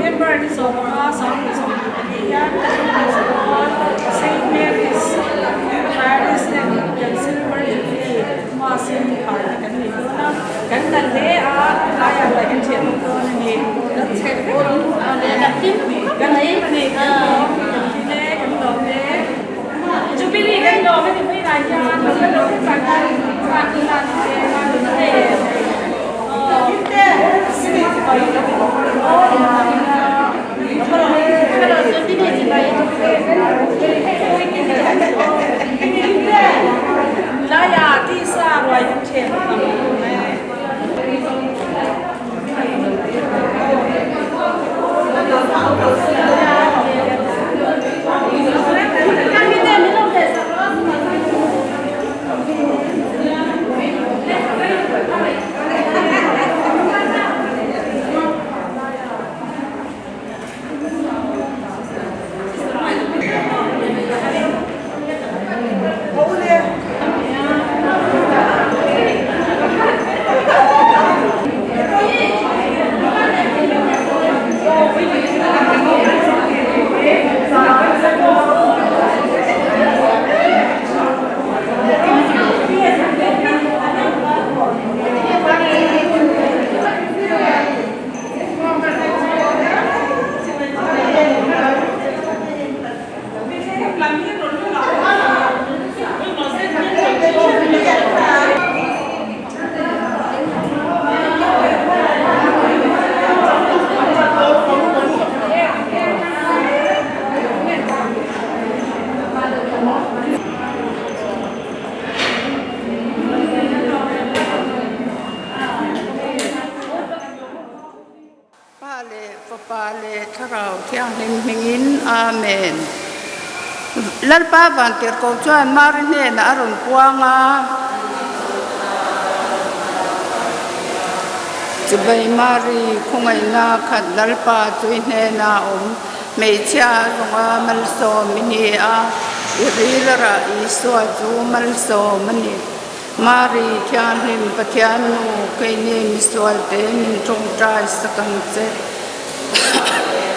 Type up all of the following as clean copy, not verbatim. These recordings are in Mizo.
November ni 15 2024 hian Saint Mary's Parish ten kan Silver Jubilee Mass in kharna kan nei dawn a, kan kal hle a, tlaiah ruai kan ṭhiah bawk dawn a ni. Kan chhe vek ang. Kan hlim a ni, kan lawm, kan hlim e, kan lawm e. Jubilee kan lawm a ni vawiinah hian kan la lawm vek ang Pa leh Fapa leh Thlarau Thianghlim hmingin, Amen. Lalpa Vantirhkoh chuan Mari hnenah a rawn puang a. Chibai Mari, khawngaihna khat Lalpa chu i hnenah a awm. Hmeichhia zawnga malsawm i ni a, i rilrah Isua chu malsawm a ni. Mari Thianghlim Pathian Nu, keini misualte min tawngtai sak ang che.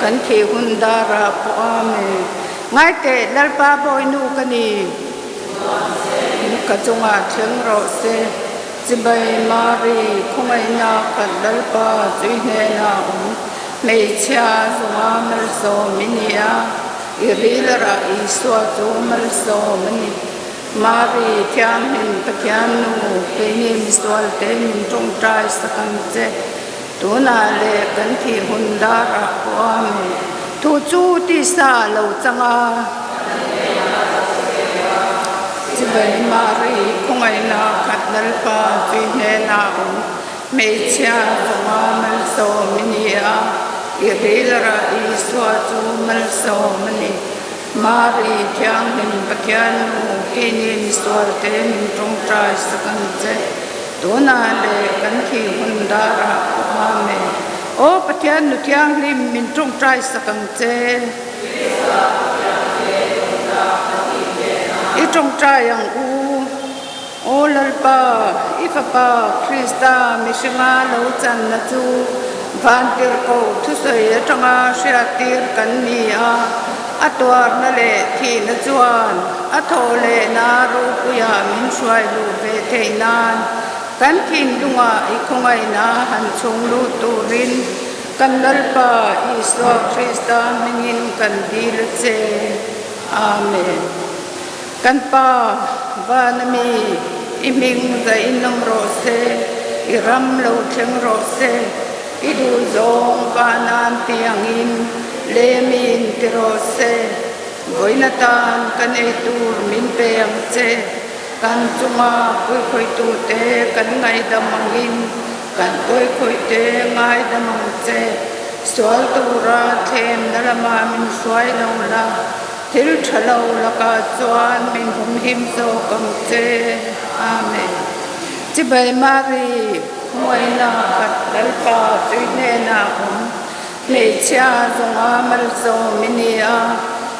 Kan thih hun darah pawh Amen. Ngaiteh, Lalpa Bawinu ka ni. Ka chungah thleng rawh se. Chibai Mari, khawngaihna khat Lalpa chui hnenah awm. Hmeichhia zawnga malsawm i ni a, i rilrah Isua chu malsawm a ni. Mari, Thianghlim Pathian Nu, keini misualte min tawngtai sak ang che. Tunah leh kan thih hun darah pawh Amen. Thu chu tisa a lo chang a. Chibai Mari, khawngaihna khat Lalpa chui hnenah awm. Hmeichhia zawnga malsawm i ni a, i rilrah Isua chu malsawm a ni. Mari Thianghlim Pathian Nu, keini misualte min tawngtai sak ang che. Tunah leh kan thih hun darah pawh Amen. Aw Pathian Nu Thianghlim, min tawngtai sak ang che. I tawngtai ang u. Aw Lalpa, i Fapa Krista mihringa lo channa chu Vantirhkoh thusawi atanga hriattir kan ni a, a tuarna leh thihna chuan a thawh lehna ropuiah min hruai luh ve theih nan kan thinlungah i khawngaihna han chhung lut turin kan Lalpa Isua Krista hmingin kan dil a che. Amen. Kan Pa, van a mi, i hming zah in awm rawh se, i ram lo thleng rawh se, i duhzawng vanan ti angin lem in ti rawh se, vawiin atan kan ei tur min pe ang che, kan chunga puikhawitute kan ngaihdam angin kan puikhawihte ngaidam ang che, sual tura thlemna lamah min hruai lo la. Thil tha lo lakah chuan min humhim zawk ang che. Amen. Chibai Mari, Hmuaina khat Lalpa chui hnenah awm. Hmeichhia zawnga malsawm i ni a,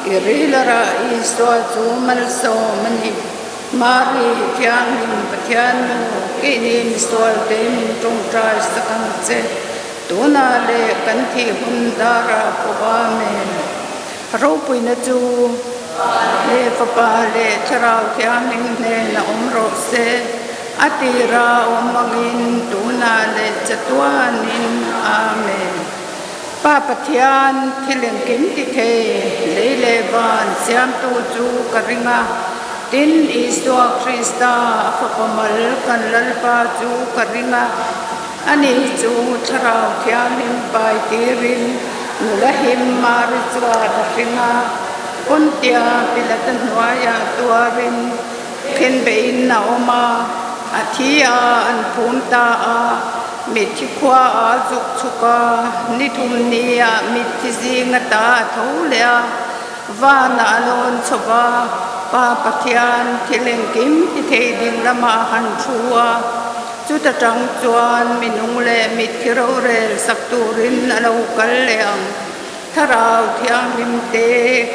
i rilarah Isua chu malsawm a ni. Mari, Thianghlim Pathian Nu, keini misualte min tawngtai sak ang che. Tunah leh kan thih hun darah pawh Amen. Ropuina chu leh Fapa leh Thlarau Thianghlim hnenah awm rawh se, a tira awm angin tunah leh chatuanin. Amen. Pa Pathian thil engkim ti thei, lei leh van siamtu chu ka ring a, tin Isua Krista a Fapa mal kan Lalpa chu ka ring a, ani chu Thlarau Thianghlim pai tirin nula him Mari chuan a hring a, Pontia Pilata hnuaiah tuarin khenbeihin a awm a, a thi a an phum ta a. Mitthi khua a zuk chhuk a, ni thum nia mitthi zing ata a tho leh a, vanah a lawn chho va, Pa Pathian thil engkim ti thei ding lamah a han thu a, chuta tang chuan mi nung leh mitthi rorel sak turin a lo kal leh ang. Thlarau Thianghlim te,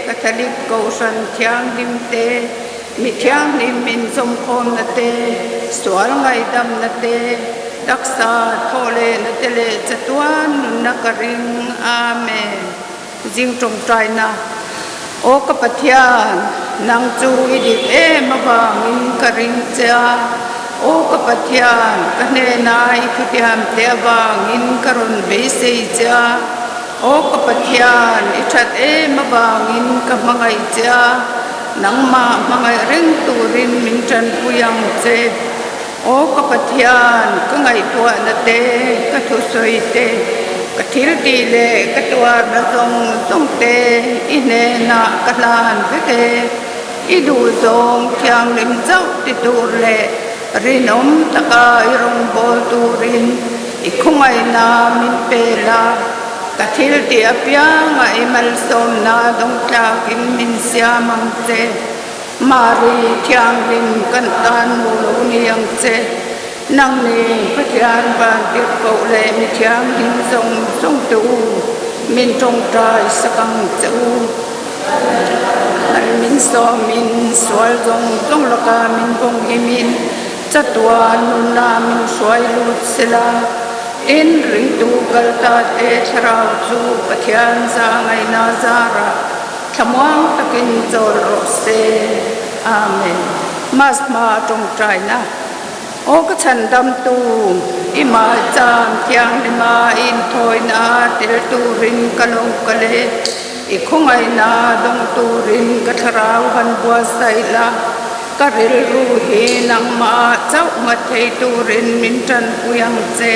Catholic Kohhran Thianghlim te, mi thianghlim inzawmkhawmna te, sual ngaihdamna te, taksa thawhlehna te leh chatuan nunna ka ring. Amen. Zing tawngtaina, Aw ka Pathian, nang chu i dik em avangin ka ring che a. Aw ka Pathian, ka hnena i thutiam te avangin ka rawn beisei che a. Aw ka Pathian, i that em avangin ka hmangaih che a, nangmah hmangaih reng turin min tanpui ang che. Aw ka Pathian, ka ngaihtuahna te, ka thusawi te, ka thil tih leh ka tuarna zawng zawng te i hnenah ka hlan vek e. I duhzawng thianghlim chauh ti tur leh Rinawm taka i rawngbâwl turin i khawngaihna min pe la, ka thil tih apianga i malsawmna dawng tlakin min siam ang che. Mari Thianghlim kan tan mu lo ni ang che. Nangni Pathian vantirhkoh leh mi thianghlim zawng zawng te u, min tawngtai sak ang che u. Hal min sawmin, sual zawng zawng laka min vawnghimin, chatuan nuna min hruai lut sela, tin ringtu kal ta te thlarau chu Pathian za ngaihna zarah thlamuang takin chawl rawh se. Amen. Mass hma a tawngtaina. Aw ka chhandamtu, i mahcham thianghlima i inthawina tel turin ka lo kal e, i khawngaihna dawng turin ka thlarau han buatsaih la, ka rilru hi nangmah chauh nghat thei turin min tanpui ang che.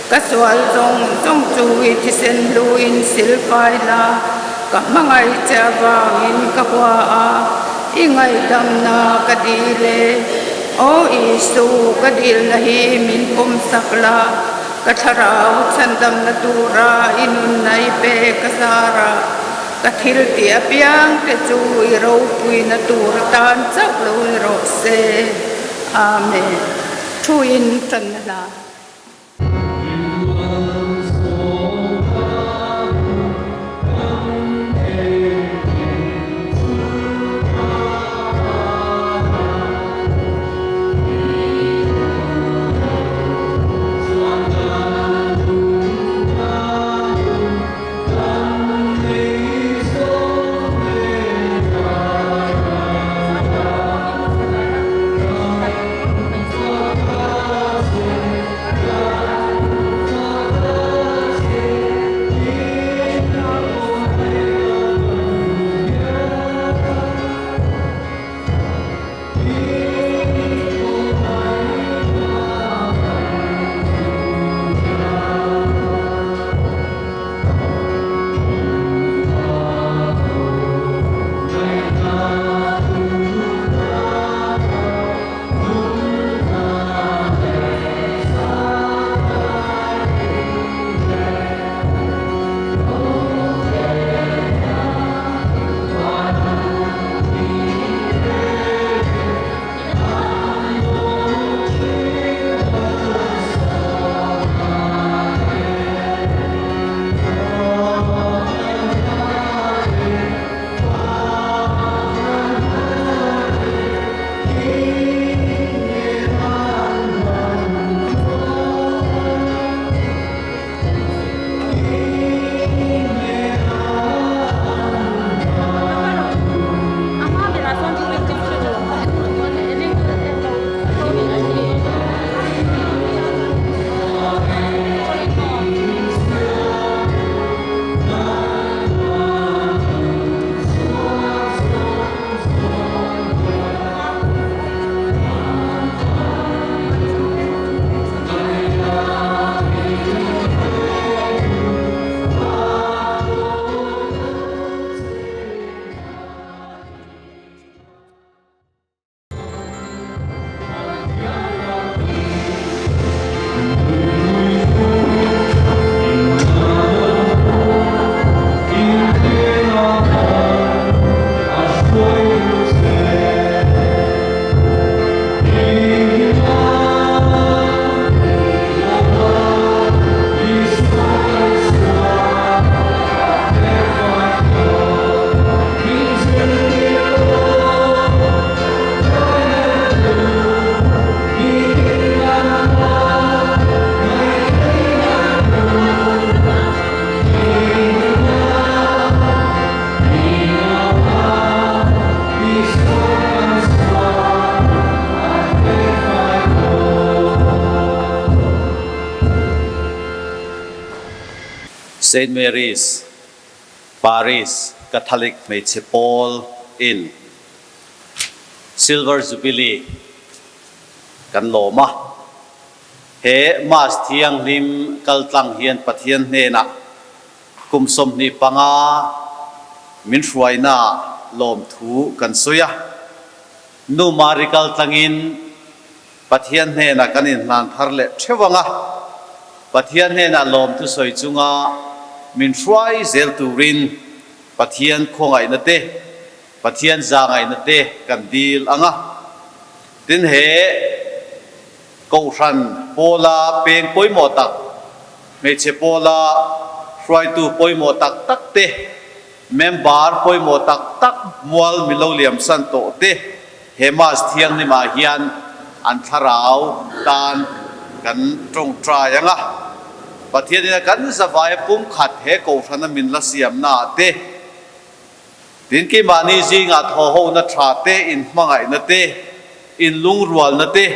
Ka sual zawng zawng chu i thisen hluin silfai la, ka hmangaih che avangin ka hua a, i ngaihdamna ka dil e. Aw Isu, ka dilna hi min pawmsak la, ka thlarau chhandamna tura i nunna i pe ka zara, ka thil tih apiang te chu i ropuina tur atan chauh lo ni rawh se. Amen. Thuin tanna hla. Saint Mary's Parish Catholic hmeichhe pawl in Silver Jubilee kan lawm a. He Mass thianghlim kaltlang hian Pathian hnenah kum 25 min hruaina lawmthu kan sawi a. Nu Mari kaltlangin Pathian hnenah kan inhlan thar leh theuh ang a, Pathian hnenah lawmthu sawi chunga min hruai zel turin Pathian khawngaihna te, Pathian zahngaihna te kan dil ang a. Tin, he Kohhran pawla peng pawimawh tak, hmeichhe pawla hruaitu pawimawh tak tak te, member pawimawh tak tak mual milo liamsan tawh te, He Mass thianghlimah hian an thlarau tan kan tawngtai ang a, Pathianin a kan zavai pumkhat he Kohhrana min la siamnaah te, tin keimahni zingah thawhhona tha te, inhmangaihna te, inlungrualna te,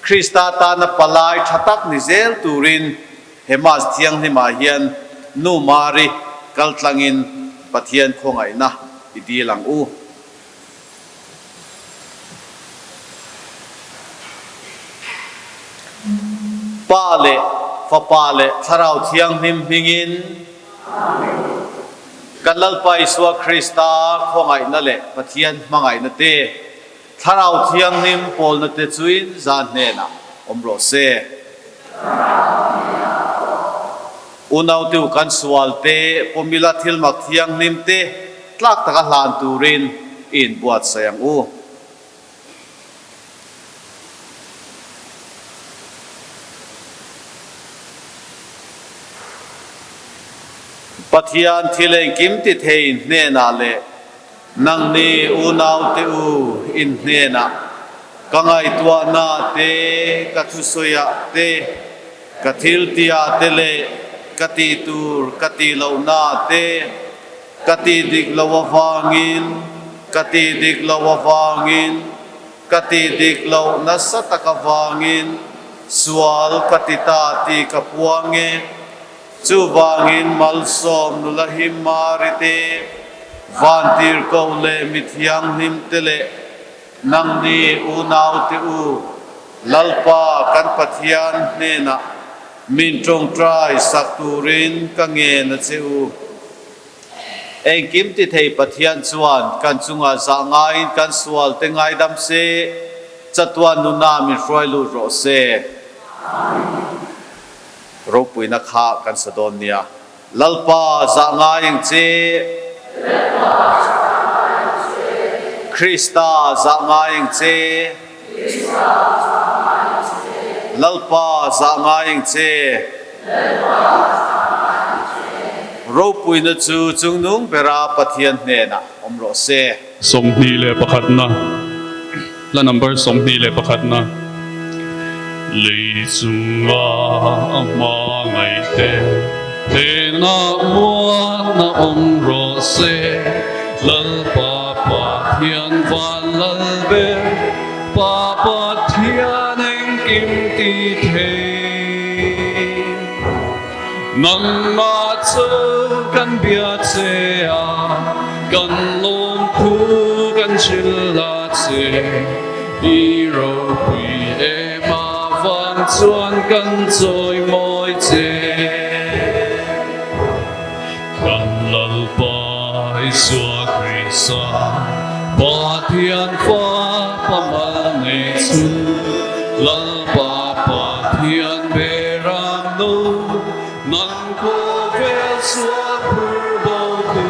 Krista tana palai tha tak ni zel turin he Mass thianghlimah hian Nu Mari kaltlangin Pathian khawngaihna i dil ang u. Pa leh Fapa leh Thlarau Thianghlim hmingin kan Lalpa Isua Krista khawngaihna leh Pathian hmangaihna te, Thlarau Thianghlim pawlna te chuin zan hnenah awm rawh se. Unauteu kan sual te, pawmila thilmak thianghlim te tlak taka hlan turin i inbuatsaih ang u. Pathian thil engkim ti thei hnenah leh nangni unaute u in hnenah ka ngaihtuahna te, ka thusawiah te, Ka thil tia te leh ka tih tur ka tih lohna te, ka tih dik loh avangin, ka tih dik loh avangin, ka tih dik loh nasa tak avangin sual ka ti ta tih ka puang e. Chuvangin malsawm nula him Mari te, vantirhkoh leh mithianghlim te leh Nangni unaute u, Lalpa kan Pathian hnenah min tawngtai sak turin ka ngen a che u. Engkim ti thei Pathian chuan kan chungah zah ngaiin kan sualte ngaidam se, chatuan nuna min hruai lut rawh se. Ropuina kha kan sa dawn nia. Lalpa zah ngai ang che. Lalpa zah ngai ang che. Krista zah ngai ang che. Krista zah ngai ang che. Lalpa zah ngai ang che. Lalpa zah ngai ang che. Ropuina chu chungnung bera Pathian hnenah awm rawh se. 21 na Hla number 21 na. Lei chunga a hmangaih te hnenah muan a awm rawh se, Lalpa Pathian van lal ber, Pa Pathian engkim ti thei. Nangmah chu kan bia che a, kan lawmthu kan hrilh a che. I ropui em avang chuan kan chawi mawi che. Kan Lalpa Isua Krista, Pathian Fapa mal nei chu, Lalpa Pathian beram nu, nang khawvel sual phur bo tu.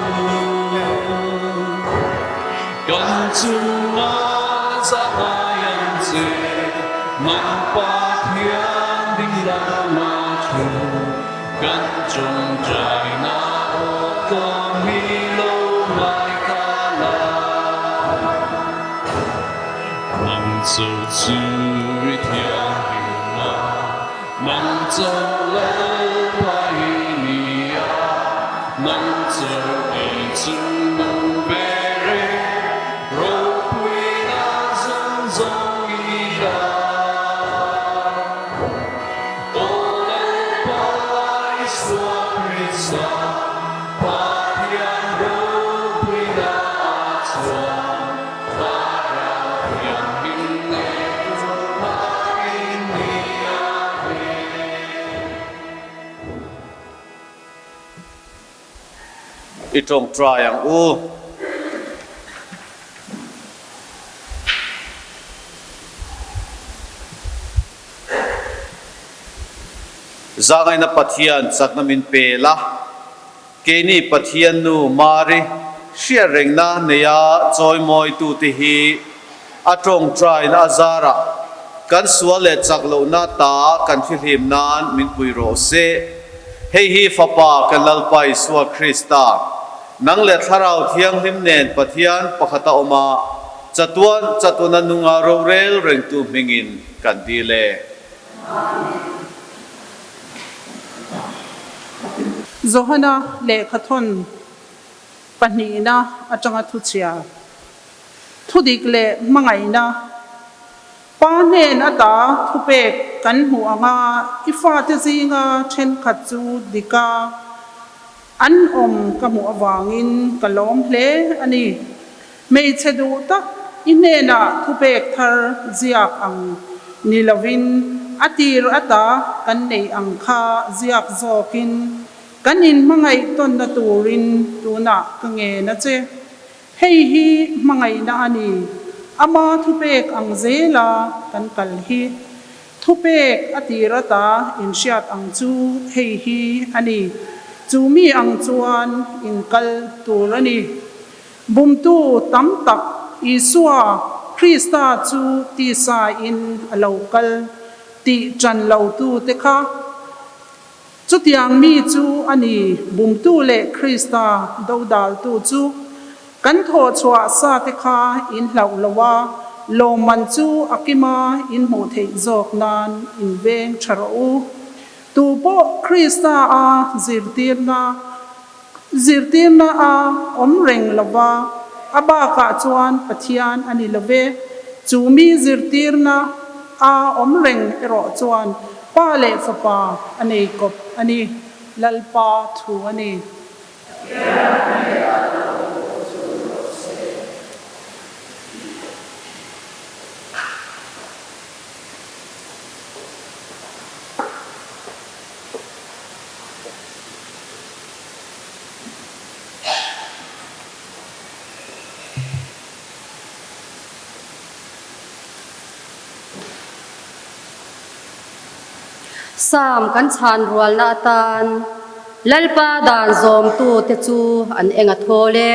Kan chunga zahngai ang che, nang Pathian ding lama thu, kan tawngtaina aw tlawm hi lo ngai ta la. Nang cho chu i thianghlim a, nang cho Lalpa i ni a, nang cho i chung nung ber e, ropuina zawng zawng i la. Aw Lalpa Isua Krista. Pathian ropuina a chuan Thlarau Thianghlim nen tumahin ni Amen. I tawngtai ang u. Zangaina Pathian chakna min pe la, keini Pathian nu Mari hriatrengna neia chawimawitute hi a tawngtaina a zarah kan sual leh chak lohna ta kan fihlim nan min pui rawh se. Hei hi Fapa kan Lalpa Isua Krista, nang leh Thlarau Thianghlim nen Pathian pakhata awma chatuan chatuana nunga rorel rengtu hmingin kan dil e. Johana lehkhathawn pahnihna atanga thuchhia, thudik leh hmangaihna, Pa hnen ata thupek kan hmuh anga i fate zinga thenkhat chu dika an awm ka hmuh avangin ka lawm hle a ni. Hmeichhe duh tak i hnenah thupek thar ziak ang ni lovin a tir ata kan neih ang kha ziak zawkin kan inhmangaih tawnna turin tunah ka ngen a che. Hei hi hmangaihna a ni. Ama thupek ang zela kan kal hi. Thupek a tir ata inhriat ang chu hei hi a ni. Chu mi ang chuan inkal tur a ni. Bumtu tam tak Isua Krista chu tisa in a lo kal tih ṭan lo tu te kha Chutiang mi chu a ni, bumtu leh Krista dodaltu chu. Kan thawhchhuah sa te kha in hlauh lo a, lawmman chu a kima in hmuh theih zawk nan in veng tha rawh u. Tu pawh Krista a zirtirna zirtirna a awm reng lo va, a bakah chuan Pathian a ni lo ve. Chu mi zirtirna a awm reng erawh chuan Pa leh Fapa a nei kawp a ni. Lalpa thu a ni. Sam kan chhan rualna atan Lalpa dan zawmtute chu an eng a thawl e.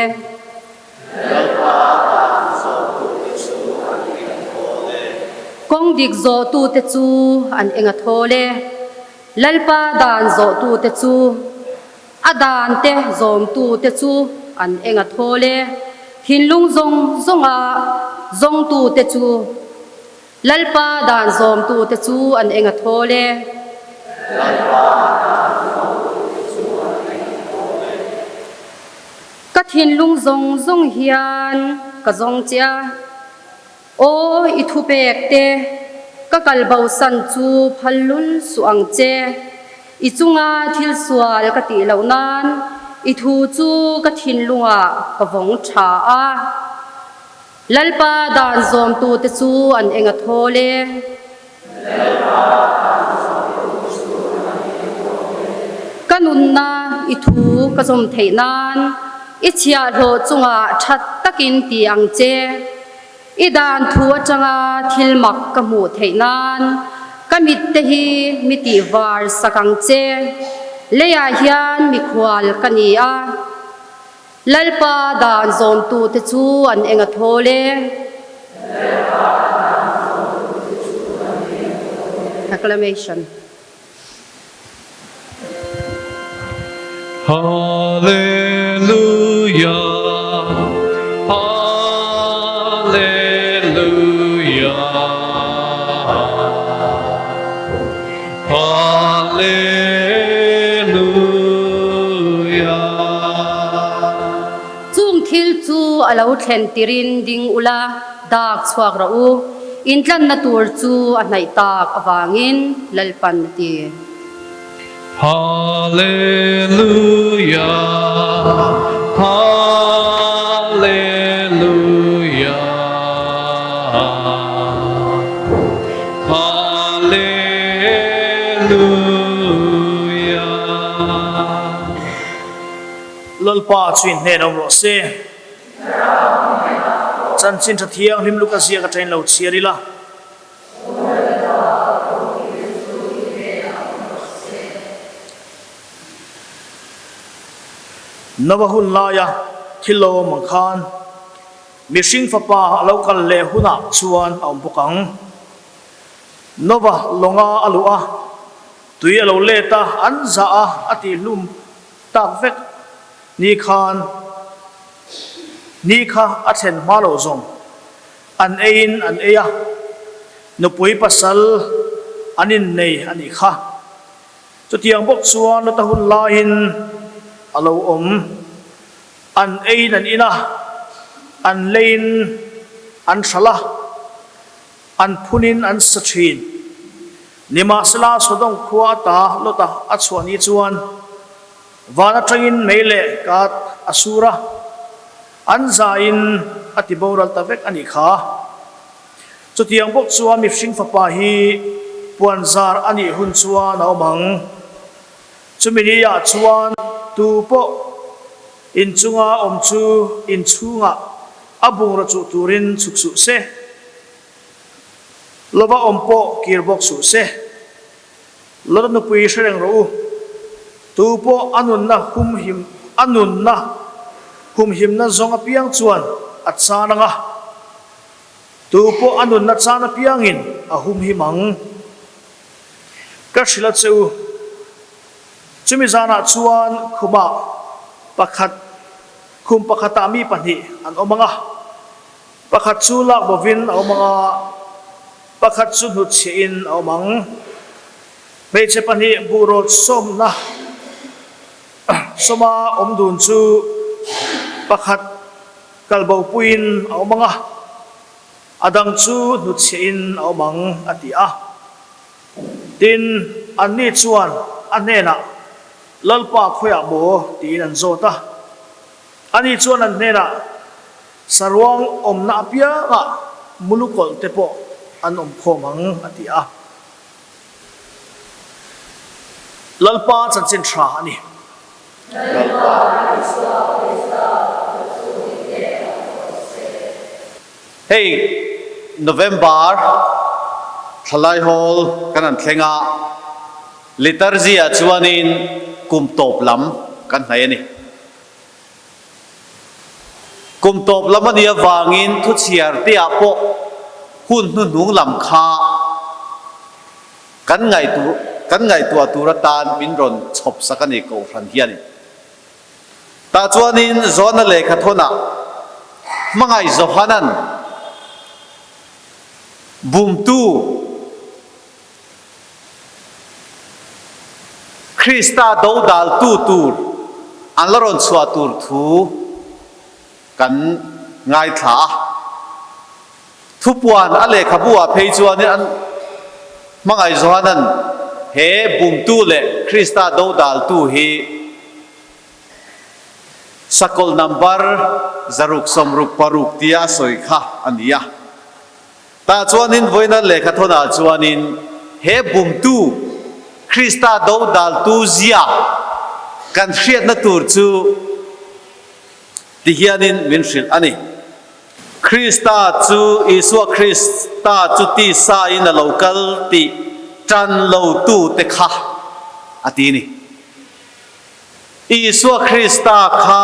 Lalpa dan zawmtute chu an eng a thawl e. Kawng dik zawhtute chu an eng a thawl e. Lalpa dan zawhtute chu, a dante zawmtute chu an eng a thawl e. Thinlung zawng zawnga zawngtute chu, Lalpa dan zawmtute chu an eng a thawl e. Lalpa dan zawmtute chu an eng a thawl e. Ka thinlung zawng zawng hian ka zawng che a. Aw i thupek te, ka kal bosan chu phal lul suh ang che. I chunga thil sual ka tih loh nan i thu chu ka thinlungah ka vawng tha a. Lalpa dan zawmtute chu an eng a thawl e. Lalpa dan zawmtute chu an eng a thawl e. Ka nunna i thu ka zawm theih nan i chhiahhlawh chungah that takin ti ang che. I dan thu atanga thil mak ka hmuh theih nan ka mit te hi mi tih var sak ang che. Leiah hian mikhual ka ni a. Lalpa dan zawmtute chu an eng a thawl e. Lalpa dan zawmtute chu an eng a thawl e. Acclamation. Hallelujah, Hallelujah, Hallelujah. Chung thil chu a lo thlen tirin ding ula, dak chhuak rawh u. Intlanna tur chu a hnaih tak avangin Lalpan a ti. Hallelujah. Hallelujah, Hallelujah. Lalpa chu in hnen awm rawh se. Chanchin tha thianghlim Luka ziak atangin lo chhiar ila. Nova hun laia thil lo awm ang khan mihring fapa a lo kal leh hunah chuan a awm bawk ang. Nova lawnga a luh a, tui a lo let a, an zah a, a tihhlum tak vek ni khan ni kha a thlen hma loh zawng. An eiin an ei a, nupui pasal an innei a nih kha. Chutiang bawk chuan Lota hun laiin a lo awm. An eiin an in a, an leiin an hralh a, an phunin an sa thin. Nimahsela Sodom khua ata Lota a chhuah ni chuan van atangin mei leh kat a sur a. An zaiin a ti boral ta vek a nih kha. Chutiang bawk chuan mihring fapa hi puan zar a nih hun chuan a awm ang. Chumi ni ah chuan tu pawh inchunga awm chu inchhungah a bungraw chuh turin chhuk suh se. Lova awm pawh kir bawk suh se. Lota nupui hre reng rawh u. Tu pawh a nunna humhim a nunna humhimna zawng apiang chuan a chan ang a, tu pawh a nunna chan apiangin a humhim ang. Ka hrilh a che u. Chumi zanah chuan khumah pakhat khum pakhatah mi pahnih an awm ang a, Pakhat chu lak bovin a awm ang a, pakhat chu hnutchhiahin a awm ang. Hmeichhe pahnih buhrawt sawmna sawma awm dun chu pakhat kalbopuiin a awm ang a, a dang chu hnutchhiahin a awm ang, a ti a. Tin, anni chuan a hnenah, Lalpa khawiah maw? tiin an zawt a. Ani chuan an hnenah, Saruang awmna apiangah mulukawlh te pawh an awm khawm ang, a ti a. Lalpa chanchin tha a ni. Lalpa. Hei November thlalai hawl kan han thleng a, liturgy-ah chuanin kum tawp lam kan hnaih a ni. Kum tawp lam a nih avangin thuchhiar te-ah pawh hun hnuhnung lam kha kan ngaihtuah kan ngaihtuah tur atan min rawn chhawp sak a ni Kohhran hian. Tah chuanin Johana lehkha thawnah hmangaih Johana'n bumtu Krista dodaltu tur an la rawn chhuah tur thu kan ngaithla a. Thupuan a lehkhabu ah phei chuanin an hmangaih Johana'n he bumtu leh Krista dodaltu hi sakawlh number 666 tia a sawi kha a ni a. Tah chuanin vawiina lehkha thawnah chuanin he bumtu Krista dodaltu zia kan hriatna tur chu ti hianin min hrilh a ni. Krista chu Isua Krista chu tisa in a lo kal tih tan lotu te kha a ti ni. Isua Krista kha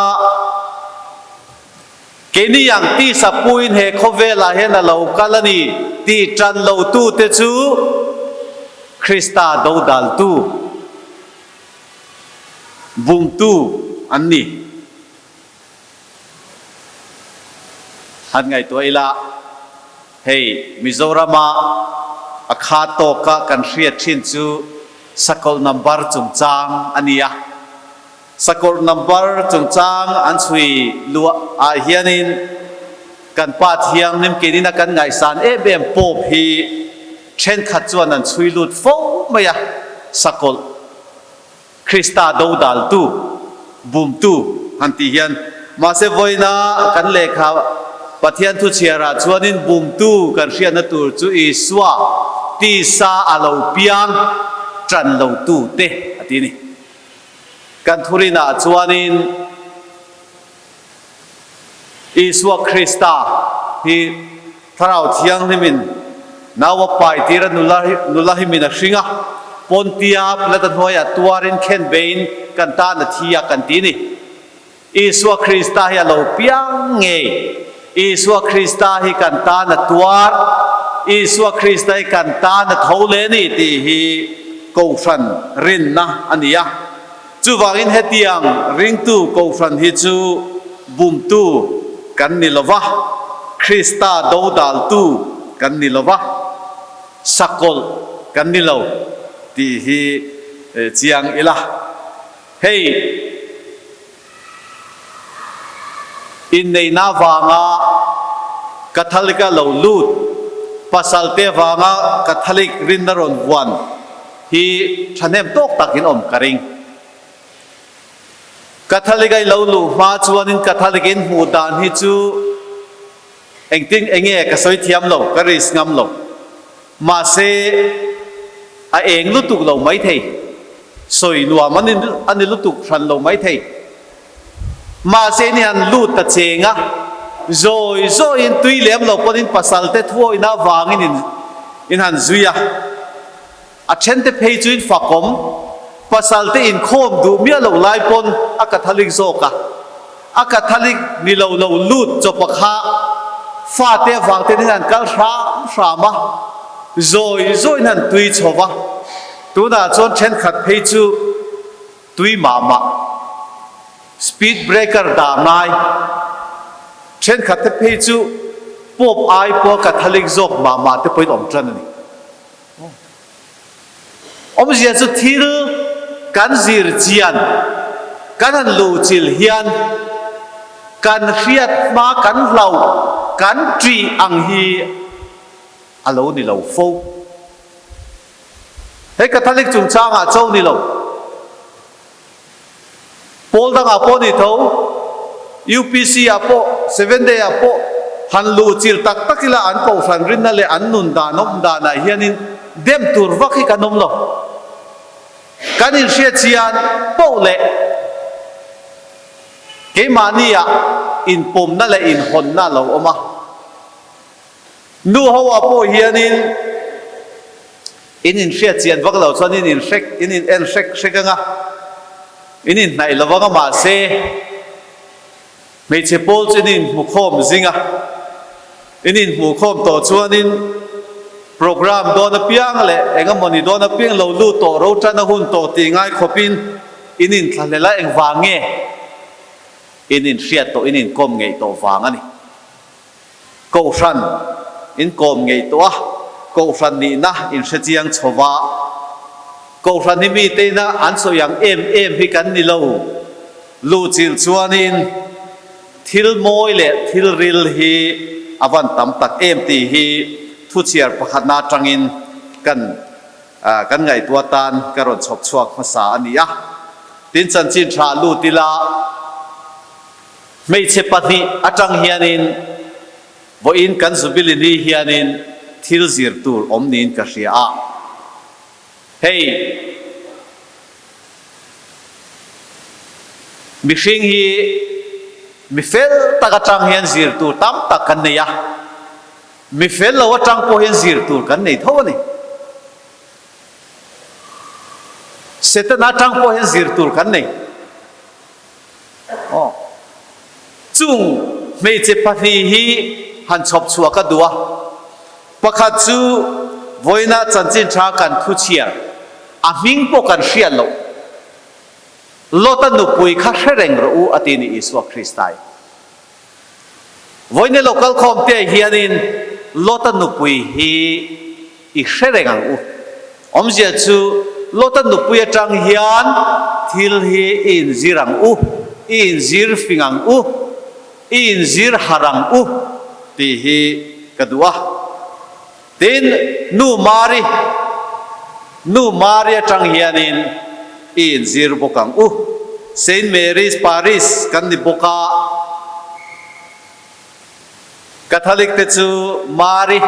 Keini ang tisa puiin he khawvelah hian a lo kal a ni tih ṭan lotute chu Krista dodaltu, bumtu an ni. Han ngaihtuah ila, hei Mizorama a kha tawka kan hriat ṭhin chu sakawlh number chungchang a ni a. Sakawlh number chungchang an chhui luah ah hianin kan Pa Thianghlim keinin a kan ngaihsan em em Pope hi thenkhat chuan an chhui lut fo mai a, Sakawlh Krista dodaltu. Bumtu han tih hian mahse vawiina kan lehkha Pathian thu chhiarah chuanin bumtu kan hriatna tur chu Isua tisa a lo piang tan lotu te a ti a ni. Kan thurinah chuanin Isua Krista hi Thlarau Thianghlimin nau a pai tir a, nula hi min a hring a, Pontia Pilata hnuaiah tuarin khen beiin kan tan a thi a kan ti ni. Isua Krista hi a lo piang ngei. Isua Krista hi kan tan a tuar. Isua Krista hi kan tan a tho leh a ni tih hi Kohhran rinna a ni a. Chuvangin hetiang ringtu Kohhran hi chu bumtu kan ni lo va, Krista dodaltu kan ni lo va, sakawlh kan ni lo tih hi chiang ila. Hei, inneihna vanga Catholic-a lo lut, pasalte vanga Catholic rinna rawn vuan hi thahnem tawk takin awm ka ring. Catholic-a i lo luh hma chuanin Catholic-in hmuh dan hi chu engtin enge ka sawi thiam lo, ka risk ngam lo. Mahse, a eng lutuk lo maithei. Sawi nuam a ni lutuk hran lo maithei. Mahse ni han lut ta cheng a, zawi zawiin tui lem lo pawhin pasal te thuawihna avangin in in han zui a. A then te phei chu in fakawm, pasal te inkhawm duh miah lo lai pawn a Catholic zawk a. A Catholic ni lo lo lut chawpa kha fate avang ten hian an kal hram hram a, zawi zawiin han tui chho va. Tunah chuan thenkhat phei chu tui mah mah, speed breaker dah ngai, thenkhat te phei chu Pope ai pawh Catholic zawk mah mah te pawhin awm tan a ni. Awmzia chu thil kan zir chian, kan han luhchilh hian kan hriat hma kan hlauh, kan ṭih ang hi a lo ni lo fo. Hei Catholic chungchangah cho ni lo. Pawl dangah pawh ni tho, UPC ah pawh, Seven Day ah pawh han luhchilh tak tak ila an kohhran rinna leh an nun dan awm danah hianin dem tur vak hi kan awm lo. Kan inhriat chian poh leh keimahni-ah inpawmna leh inhawnna a lo awm a. Nu ho ah pawh hianin in inhriat chian vak lo chuan in inhrek, in in en hrek hrek anga, in inhnaih lo vang a mahse hmeichhe pawl chu in inhmukhawm zing a, in inhmuhkhawm tawh chuanin program dawn apiang leh eng emawni dawn apiang lo lut tawh ro tan a hun tawh tih ngai khawpin in inthlahlel a engvang nge in inhriat tawh in inkawm ngeih tawh vang a ni. Kohhran in kawm ngei tawh a, Kohhran nihna in hre chiang chho va. Kohhran hi mite ina an sawi ang em em hi kan ni lo. Luhchilh chuanin thil mawi leh thil ril hi a van tam tak em tih hi thuchhiar pakhatna atangin kan kan ngaihtuah tan ka rawn chhawp chhuak hmasa a ni a. Tin chanchin tha lut ila. Hmeichhe pahnih atang hianin vawiin kan Jubilee ni hianin thil zir tur awm niin ka hria a. Hei mihring hi mi fel tak atang hian zir tur tam tak kan nei a, mi fel lo atang pawh hian zir tur kan nei tho a ni. Setana atang pawh hian zir tur kan nei. Aw. Chung hmeichhe pahnih hi han chhawp chhuah ka duh a. Pakhat chu vawiina chanchin tha kan thu chhiar, a hming pawh kan hriat loh. Lota nupui kha hre reng rawh u a ti ni Isua Kristai. Vawiina local khawm te hianin Lota nupui hi i hre reng ang u. Awmzia chu Lota nupui atang hian thil hi i inzir ang u, i inzir fing ang u, i inzir harh ang u tih hi ka duh a. Tin, Nu Mari, Nu Mari atang hianin i inzir bawk ang u. Saint Mary's Parish kan ni bawk a, Catholic te chu Mari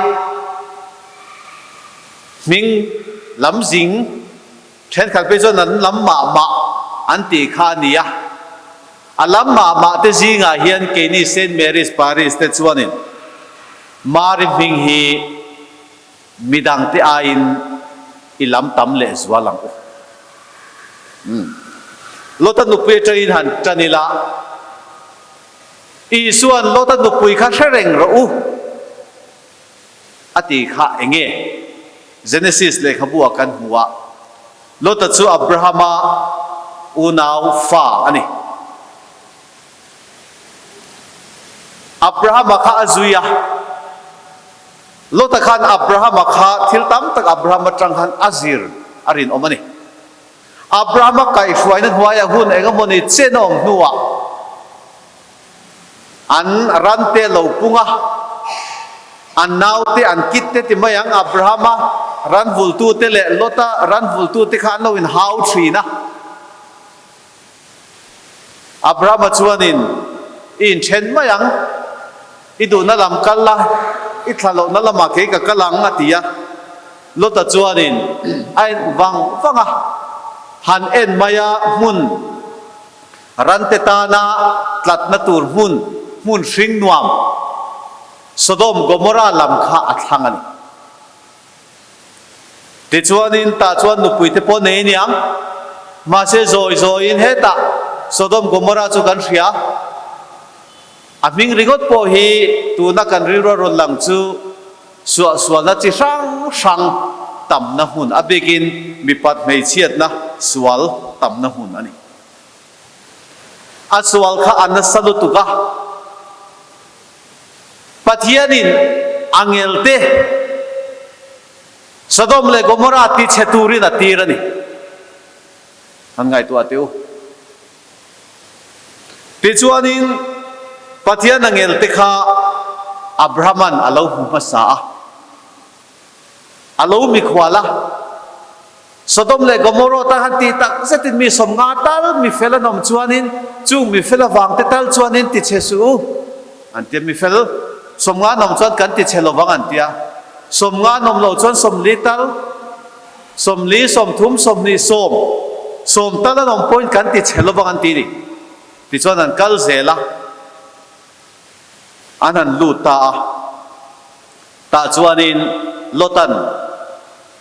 hming lam zing thenkhat phei chuan an lam mah mah an tih kha a ni a. A lam mah mah te zingah hian keini Saint Mary's Parish te chuanin Mari hming hi Midang te aiin i lam tam leh zual ang u. Umm. Lota nupui atangin han tan ila, Isua'n Lota nupui kha hre reng rawh u a ti kha eng nge? Genesis lehkhabu ah kan hmu a, Lota chu Abrahama unau fa a ni. Abrahama kha a zui a. Lota khan Abrahama kha thil tam tak Abraham atang khan a zir a rinawm a ni. Abrahama kaihhruaina hnuaiah hun eng emawni chen a awm hnuah an rante lo pung a, an naute an kit te ti mai ang, Abrahama ran vultute leh Lota ran vultute kha an lo inhau thin a. Abrahama chuanin, I inthen mai ang, i duhna lam kal la, i thla lohna lamah kei ka kal ang, a ti a. Lota chuanin a en vang vang a, han en mai a, hmun rante tana tlatna tur hmun, hmun hring nuam, Sodom, Gomorrah lam kha a thlang a ni. Tichuanin tah chuan nupuite pawh nei aniang. Mahse zawi zawiin hetah Sodom Gomorrah chu kan hria. A hming ringawt pawh hi tuna kan rilrua rawn lang chu suahsualna chi hrang hrang tamna hmun, a bikin mipat hmeichhiatna sual tamna hmun a ni. A sual kha a nasa lutuk a. Pathianin angelte Sodom leh Gomorrah tichhe turin a tir a ni. Han ngaihtuah teh u. Tichuanin Pathian angelte kha Abrahaman a lo hmu hmasa a. A lo mikhual a, Sodom leh Gomorrah tan han tih tak zetin mi sawmnga tal mi fel an awm chuanin chung mi fel avang te tal chuanin ti chhe suh u an tia, mi fel sawmnga an awm chuan kan ti chhe lovang an tia, sawmnga an awm loh chuan sawmli tal, sawmli, sawmthum, sawmhnih, sawm, sawm tal an awm pawhin kan ti chhe lovang an ti ni. Tichuan an kal zel a, an han lut ta a. Tah chuanin Lotan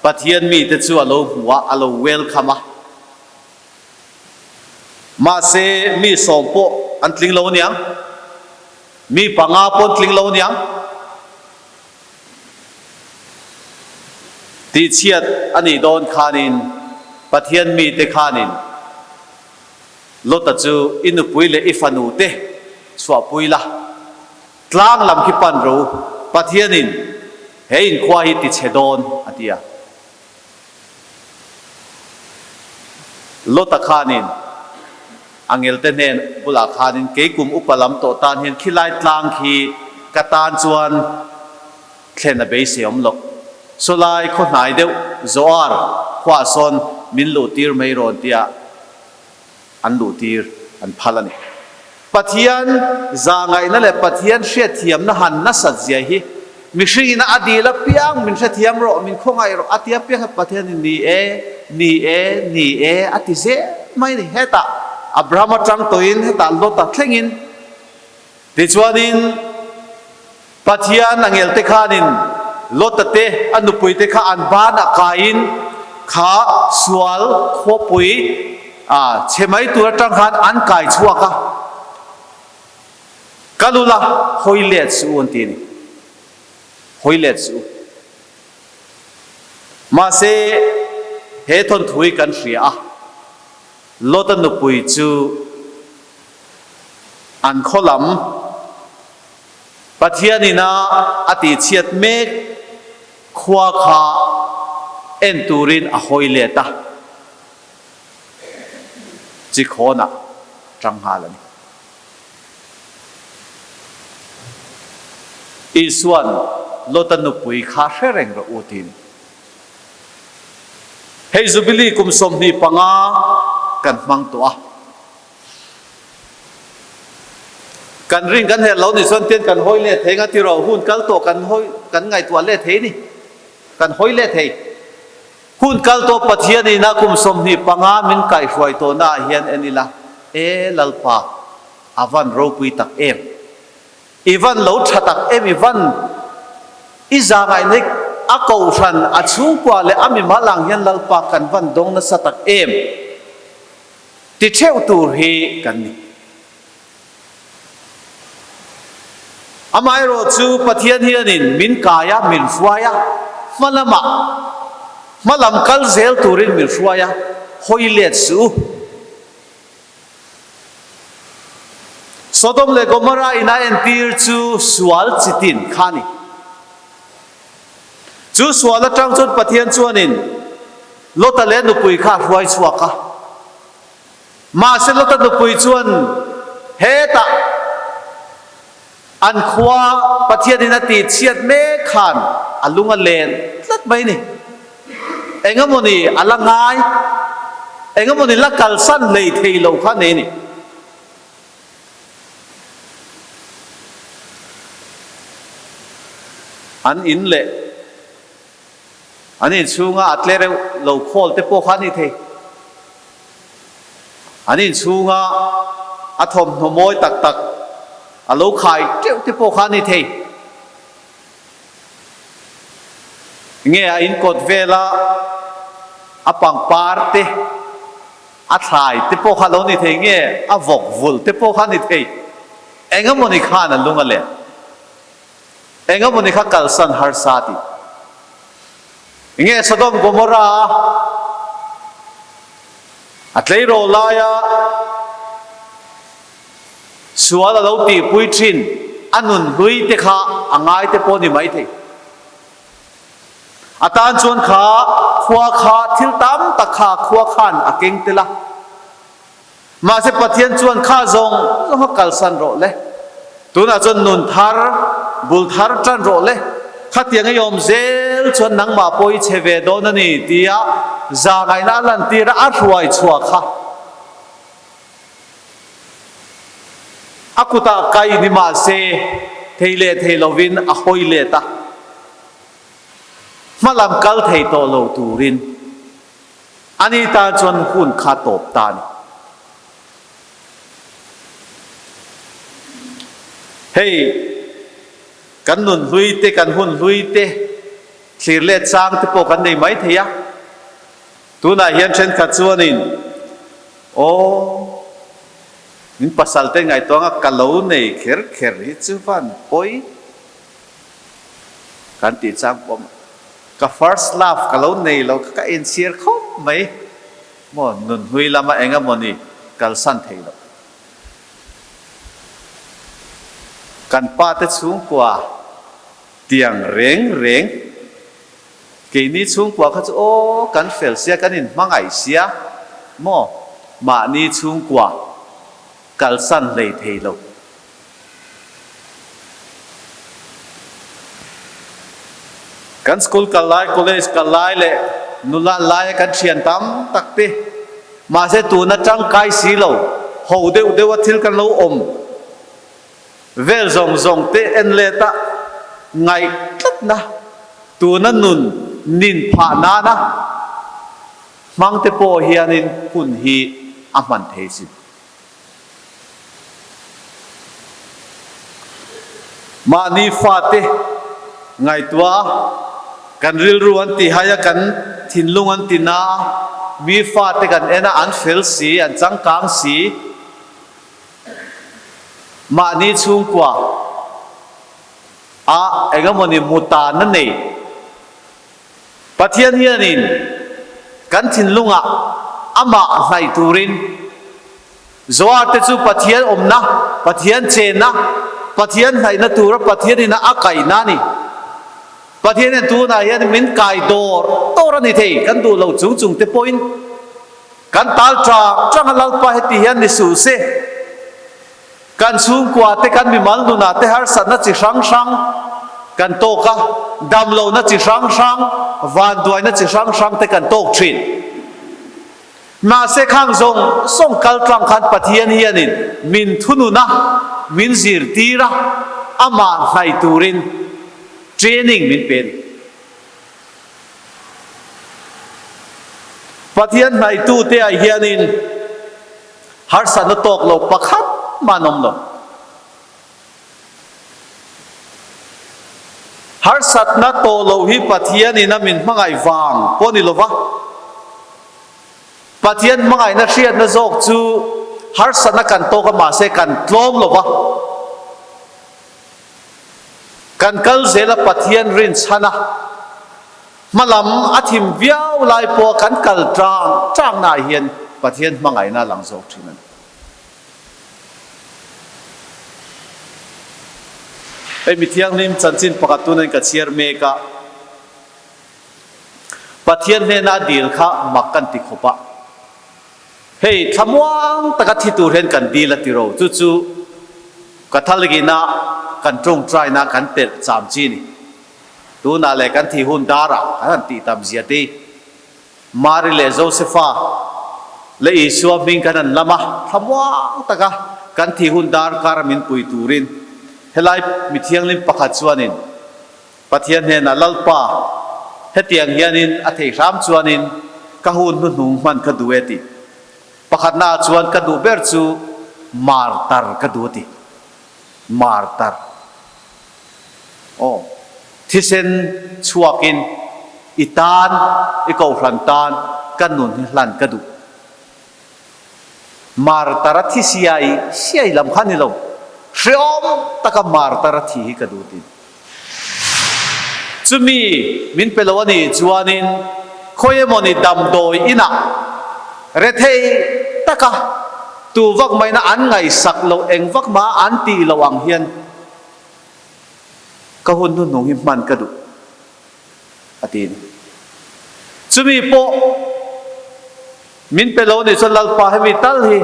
Pathian mite chu a lo hmu a, a lo welcome a. Mahse, mi sawm pawh an tling lo aniang, mi panga pawh an tling lo aniang. Tihchhiat a nih dawn khanin Pathian mite khanin Lota chu i nupui leh i fanu te chhuahpui la. Tlang lam khi pan ro, Pathianin he inkhua hi ti chhe dawn, a ti a. Lota khanin angelte hnen bulah khanin, Kei kum upa lam tawh tan hian khilai tlang khi ka tan chuan thlen a beisei awm loh. Sawlai khaw hnai deuh Zoar khuaah sawn min luhtir mai rawn tia an luhtir an phal a ni. Pathian zahngaihna leh Pathian hriatthiamna han nasat zia hi mihringin a dil apiang min hrethiam rawh, min khawngaih rawh a ti apiang hi Pathianin ni e, ni e, ni e a ti zel mai a ni. Hetah Abraham atang tawhin hetah Lota thlengin tichuanin Pathian a ngelte khanin Lota te a nupui te kha an banah kaiin kha sual khuapui a chhe mai tur atang khan an kai chhuak a, Ka lula hawi let suh u an ti a ni. Hawi let suh u. Mahse he thawnthu hi kan hria a, Lota nupui chu an khaw lam, Pathianin a a tihchhiat mek khua kha en turin a hawi let a, chikhawnah tang nghal a ni. Isua'n Lota nupui kha hre reng rawh u tiin hei Jubilee kum 25 kan hmang tawh a. Kan rin kan herh lo nih chuan tian kan hawi leh thei nga tiraw hun kal tawh kan hawi kan ngaihtuah leh thei ni. Kan hawi leh thei. Hun kal tawh Pathian ina kum 25 min kaihhruai tawhna ah hian en ila, E Lalpa, a van ropui tak em! I van lo tha tak em! I van i zahngaihna hi a kohhran, a chhungkua leh a mimal ang hian Lalpa kan van dawng nasa tak em! Ti theuh tur hi kan ni. Amaherawh chu Pathian hianin min kai a, min hruai a, hma lamah, hma lam kal zel turin min hruai a, hawi let suh u. Sodom leh Gomorrah in a entir chu sual chitin kha a ni. Chu sual atang chuan Pathian chuanin Lota leh nupui kha a hruai chhuak a. Mahse Lota nupui chuan hetah an khua Pathianin a tih chhiat mek khan a lung a len tlat mai ni. Engemawni a la ngai, engemawni la kalsan hlei thei lo kha nei ni. An in leh an inchhunga a tle reuh lo khawl te pawh kha a ni thei. An inchhunga a thawmhnaw mawi tak tak a lo khai teuh te pawh kha a ni thei. Nge a inkawt vela a pangpar te, a thlai te pawh kha lo ni thei nge a vawk vulh te pawh kha ni thei. Engemawni khan a lung a let. Engemawni kha kalsan harsa tih. Nge Sodom Gomorrah a a tleirawl laia sual a lo tihpui thin a nun hlui te kha a ngai te pawh ni mai thei. A tan chuan kha khua kha thil tam tak kha khua khan a keng tel a. Mahse Pathian chuan kha zawng zawng a kalsan rawh le. Tunah chuan nun thar, bul thar tan rawh le. Khatiang i awm zel chuan nangmah pawh i chhe ve dawn a ni tia zahngaihna a lantir a, a hruai chhuah kha. A kutah kai ni mahse thei leh thei lovin a hawi let a, hmalam kal thei tawh lo turin. Ani tan chuan hun kha tawp ta a ni. Hei, kan nun hlui te, kan hun hlui te, thlir leh chang te pawh kan nei mai thei a. Tunah hian thenkhat chuanin, Aw, min pasal te ngaihtuah anga ka lo nei kher kher hi chu van pawi. Kan tih chang pawh ka first love ka lo nei lo kha ka inchhir khawp mai maw nunhlui lama eng emaw ni kalsan thei lo. Kan pa te chhungkua tiang reng reng keini chhungkua kha chu aw kan fel sia kan inhmangaih sia maw mahni chhungkua kalsan hlei thei lo. Kan school kal lai, college kal lai leh nula laia kan thian tam tak te, mahse tuna tangkai si lo, ho deuh deuha thil kan lo awm vel zawng zawng te en let a ngaih tlatna, tuna nun nin phah nana hmang te pawh hianin hun hi a hman thei sin. Mahni fate ngaihtuah a, kan rilru an ti hai a, kan thinlung an ti na a, mi fate kan en a, an fel si, an changkang si. Mahni chhungkua a engemawni mutanna nei Pathian hianin kan thinlungah amah hnaih turin Zoarte chu Pathian awmna, Pathian chenna, Pathian hnaihna tura Pathianin a kaihna a ni. Pathianin tunah hian min kai dawr dawr a ni thei, kan duh lo chung chung te pawhin kan tal chang chang a Lalpa heti hian ni suh se. Kan chhungkua te, kan mimal nunah te harsatna chi hrang hrang kan tawk a, damlohna chi hrang hrang, vanduaina chi hrang hrang te kan tawk thin. Mahse khang zawng zawng kal tlang khan Pathian hianin min thunun a. min zirtir a, amah hnaih turin training min pe a ni. Pathian hnaihtute ah hianin harsatna tawk lo pakhat mah an awm lo. Harsatna tawh loh hi Pathianin a min hmangaih vang pawh ni lova, Pathian hmangaihna hriatna zawk chu harsatna kan tawk a mahse kan tlawm lova, kan kal zel a Pathian rinchhan a, hmalam a thim viau lai pawha kan kal tang tangnaah hian Pathian hmangaihna a lang zawk thin a ni. Hei mi thianghlim chanchin pakhat tunin ka chhiar mek a, Pathian hnena a dil kha mak kan ti khawp a, hei thlamuang taka thi tur hian kan dil a ti ro, chu chu Catholic ina kan tawngtaina kan telh cham chi ni. Tunah leh kan thi hun darah kan han tih tam zia te. Mari leh Josefa leh Isua hming kan han lam a, thlamuang taka kan thih hun darkar a min pui turin helai mi thianghlim pakhat chuanin Pathian hnenah Lalpa, hetiang hianin a thei hram chuanin ka hun hnuhnung hman ka duh e tih. Pakhatnaah chuan ka duh ber chu martar ka duh a ti. Martar. Aw, thisen chhuakin i tan, i kohhran tan ka nun hi hlan ka duh. Martar a thi siai siai lam kha ni lo, hreawm taka martar a thi hi ka duh tin. Chumi min pe lo a nih chuanin khawi emawni damdawi inah rethei taka tu vak maina an ngaihsak loh eng vak mah an tih loh ang hian, Ka hun hnuhnung hi hman ka duh, a ti ni. Chumi pawh min pe lo nih chuan Lalpa hemi tal hi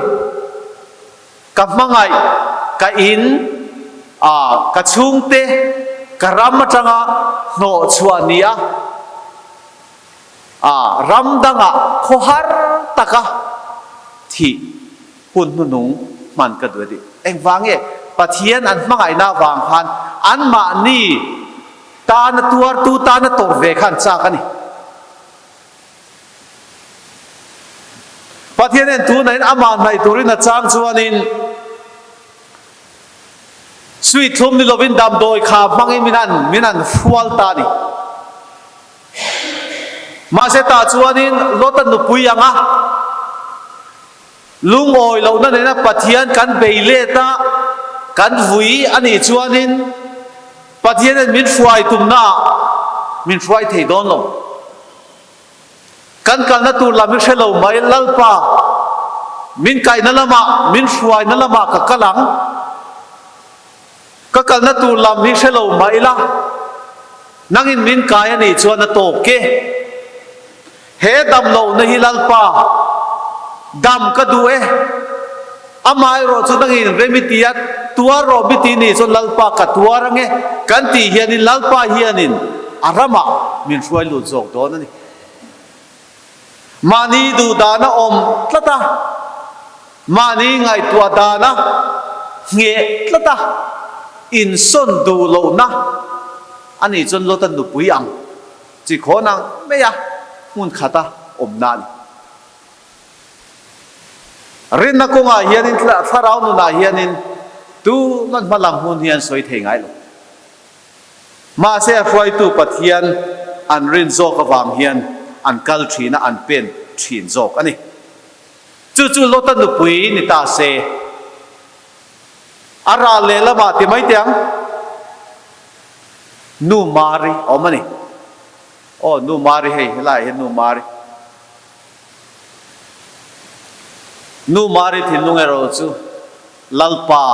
ka hmangaih, ka in, a ka chhungte, ka ram atanga hnawh chhuah ni a, a ram dangah khawhar taka thih Hun hnuhnung hman ka duh a ti. Engvang nge? Pathian an hmangaihna avang khan anmahni tana tuartu tana tawrh ve kha an chak a ni. Pathian hian tunahin amah hnaih turin a chang chuanin suithlum ni lovin damdawi kha hmangin min an min an hrual ta a ni. Mahse tah chuanin Lota nupui anga Lungawi lohna nena Pathian kan bei let a, kan vui a nih chuanin Pathianin min hruai tumnaah min hruai thei dawn lo. Kan kalna tur lam hi hre lo mai, Lalpa, min kaihna lamah, min hruaina lamah ka kal ang. Ka kalna tur lam hi hre lo mah ila, nangin min kai a nih chuan a tawk e. He dam lohna hi Lalpa, dam ka duh e. Amaherawh chu nangin rem i ti a, tuar rawh mi ti nih chuan Lalpa ka tuar ang e kan tih hianin Lalpa hianin a ramah min hruai lut zawk dawn a ni. Mahni duh dana awm tlat a, mahni ngaihtuah dana ngheh tlat a, insawn duh lohna a nih chuan Lota nupui ang chi khawn ang mai a, hmun khata awmna a ni. Rinna kawngah hianin thlarau nunah hianin tuman hma lam hmun hi an sawi thei ngai lo. Mahse a hruaitu Pathian an rin zawk avang hian an kal thin a, an pen thin zawk a ni. Chu chu Lota nupui ni ta se, a ral lehlamah ti mai teh ang, Nu Mari a awm a ni. Aw, Nu Mari hei, helaiah hian Nu Mari. Nu Mari thinlung erawh chu Lalpa,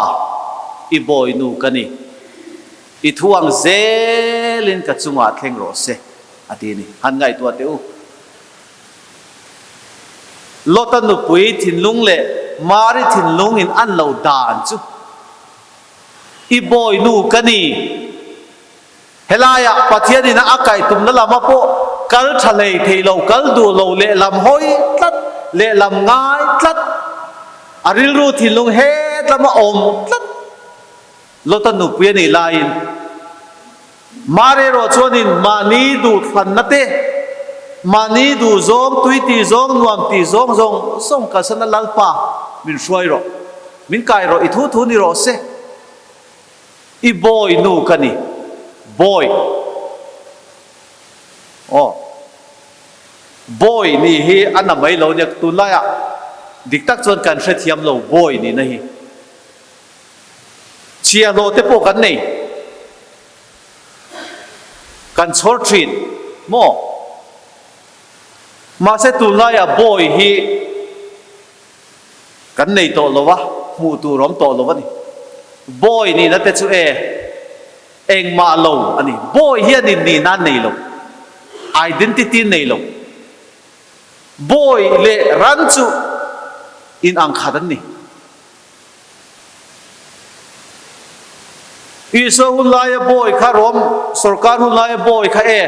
i bawinu ka ni. I thu ang zelin ka chungah thleng rawh se, a ti a ni. Han ngaihtuah teh u. Lota nupui thinlung leh Mari thinlung in an lo dan chu, I bawinu ka ni. Helaiah Pathianin a kaih tumna lama pawh kal tha hlei thei lo, kal duh lo lehlam hawi tlat, lehlam ngai tlat, a rilru thinlung het lama awm tlat. Lota nupui a nih laiin Mari erawh chuanin mahni duhthlanna te, mahni duhzawng, tui tih zawng, nuam tih zawng zawng zawng kalsan a Lalpa min hruai rawh, min kai rawh, i thu thu ni rawh se. I bawi nu ka ni, bawi. Aw. Bawi nih hi a na mai lo nia, tunlaiah dik tak chuan kan hrethiam lo bawi nihna hi. Chhiahhlawh te pawh kan nei. Kan chhawr thin maw? Mahse tunlaiah bawi hi kan nei tawh lo a, hmuh tur awm tawh lo a ni. Bawi nihna te chu e, engmah lo a ni. Bawi hianin nihna a nei lo, identity nei lo. Bawi leh ran chu inang khat an ni. Isua hun laia bawi kha Rom sorkar hun laia bawi kha e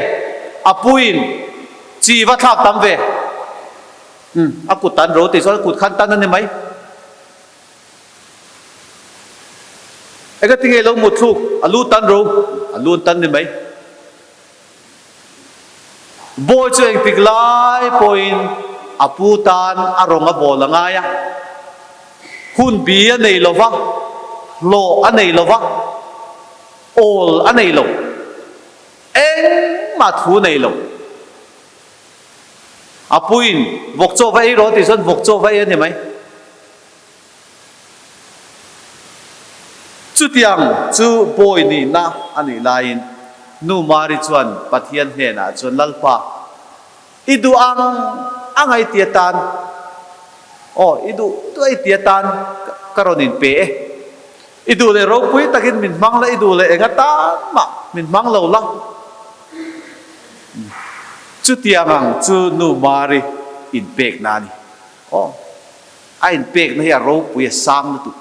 a puiin chi va thlak tam ve. Umm a kut tan ro tih chuan a kut khan tan a ni mai. Engati nge lo mutthluk a lu tan ro a lu an tan ni mai. Bawi chu engtik lai pawhin a pu tan a rawng a bawl a ngai a, hun bi a nei lo va, hlawh a nei lo va, awl a nei lo, engmah thu nei lo. A puin vawk chaw va ei rawh a tih chuan vawk chaw va ei a ni mai. Chutiang chu bawi nihna a nih laiin Nu Mari chuan Pathian hnenah chuan Lalpa, i duh ang ang a i ti atan, aw, i duh duh a i ti atan ka rawn inpe e. I duh leh ropui takin min hmang la, i duh leh eng atan mah min hmang lo la. Chutiang ang chu Nu Mari inpekna a ni. Aw. A inpekna hi a ropui a sang lutuk.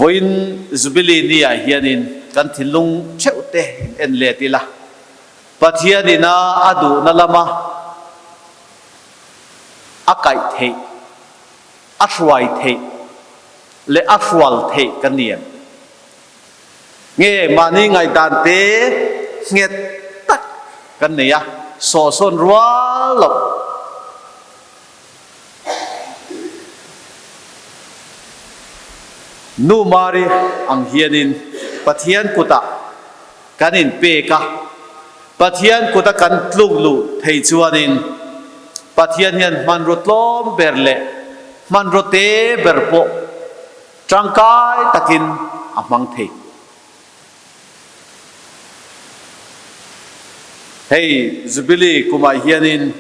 Vawiin Jubilee ni ah hianin kan thinlung theuh te in en let ila, Pathian ina a duhna lama a kaih theih, a hruai theih leh a hrual theih kan ni em? Nge mahni ngaihdan te nghet tak kan nei a, sawhsawn rual loh. Nu Mari ang hianin Pathian kutah kan inpek a, Pathian kuta kan tluk luh thei chuanin Pathian hian hmanraw tlawm ber leh hmanraw te ber pawh Tangkai takin a hmang thei. Hei Jubilee kumah hianin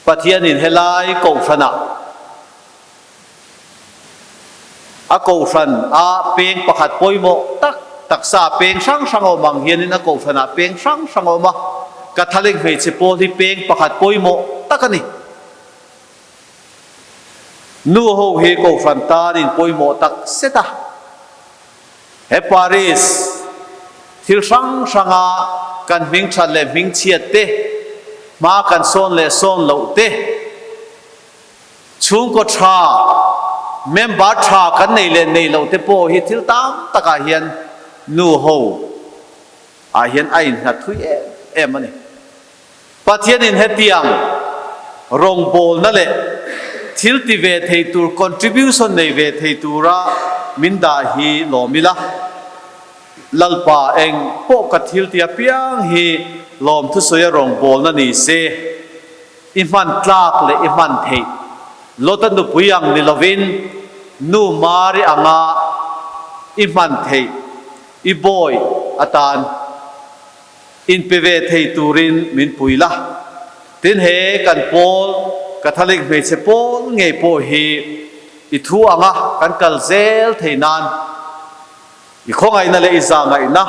Pathianin helai Kohhranah a Kohhran a peng pakhat pawimawh tak taksa peng hrang hrang a awm ang hianin a Kohhranah peng hrang hrang a awm a, Catholic hmeichhe pawl hi peng pakhat pawimawh tak a ni. Nu ho hi Kohhran tan in pawimawh tak zet a. He Paris thil hrang hranga kan hming that leh hming chhiat te, hma kan sawn leh sawn loh te, chhungkaw tha, member tha kan nei leh nei loh te pawh hi thil tam takah hian nu ho ah hian a innghat thui em em a ni. Pathianin hetiang rawngbawlna leh thil ti ve thei tur, contribution nei ve thei tura min dah hi lawm ila, Lalpa eng pawh ka thil ti apiang hi lawmthusawia rawngbawlna ni se, i hman tlak leh i hman theih Lota nupui ang ni lovin Nu Mari anga i hman theih i bawi atan. Inpe ve thei turin min pui la. Tin he kan pawl, Catholic hmeichhe pawl ngei pawh hi i thu anga kan kal zel thei nan i khawngaihna leh i zahngaihna,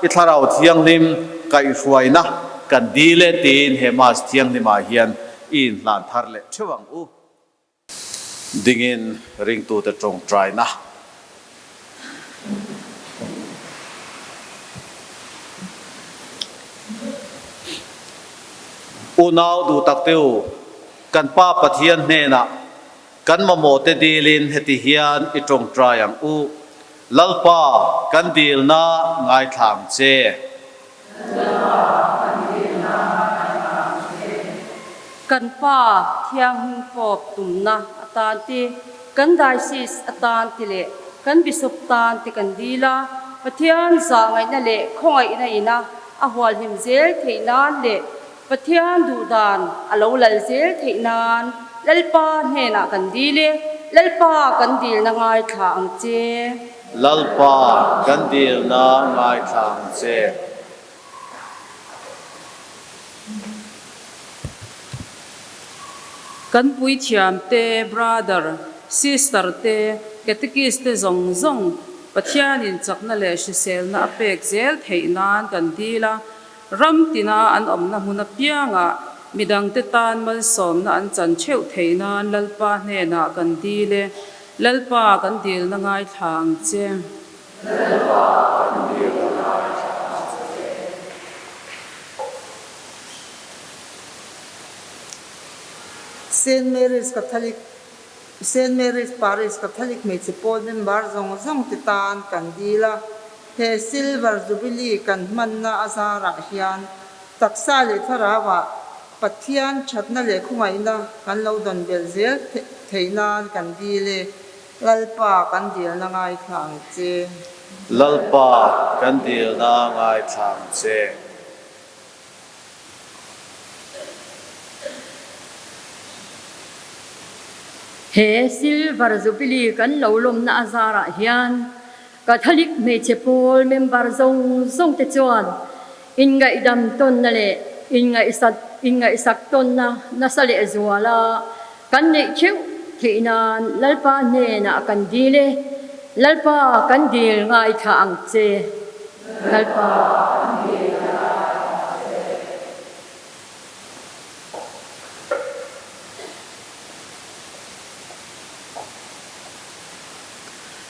i thlarau thianghlim kaihhruaina kan dil e tiin he Mass thianghlimah hian i inhlan thar leh theuh ang u. Dingin ringtute tawngtaina. Unau duh tak te u, kan Pa Pathian hnenah. Kan mamawhte dilin heti hian i tawngtai ang u, Lalpa, kan dilna ngaithla ang che. Lalpa, kan dilna ngaithla ang che. Kan Pa Thianghlim Pope tumna atan te, kan Diocese atan te leh kan Bishop tan te kan dil a, Pathian zahngaihna leh khawngaihna ina a hualhim zel theih nan leh Pathian duhdan a lo lal zel theih nan Lalpa hnenah kan dil e, Lalpa kan dilna ngaithla ang che. Lalpa kan dilna ngaithla ang che. Kan puithiam te, brother, sister te, catechist te zawng zawng Pathianin chakna leh hriselna a pek zel theih nan kan dil a, ram tina an awmna hmun apiangah midangte tan malsawmna an chan theuh theih nan Lalpa hnenah kan dil e, Lalpa kan dilna ngaithla ang che. Lalpa kan dilna ngaithla ang che. Saint Mary's Catholic Saint Mary's Parish Catholic hmeichhe pawl member zawng zawng te tan kan dil a, he Silver Jubilee kan hmanna a zarah hian taksa leh thlarauah Pathian thatna leh khawngaihna kan lo dawn belh zel theih nan kan dil e. Lalpa kan dilna ngaithla ang che. Lalpa kan dilna ngaithla ang che. He Silver Jubilee kan lo lawmna a zarah hian Catholic hmeichhe pawl member zawng zawng te chuan inngaihdam tawnna leh inngaihsat inngaihsak tawnna nasa leh zuala kan neih theuh theih nan Lalpa hnenah kan dil e, Lalpa kan dil ngaithla ang che. Lalpa kan dil ngaithla ang che.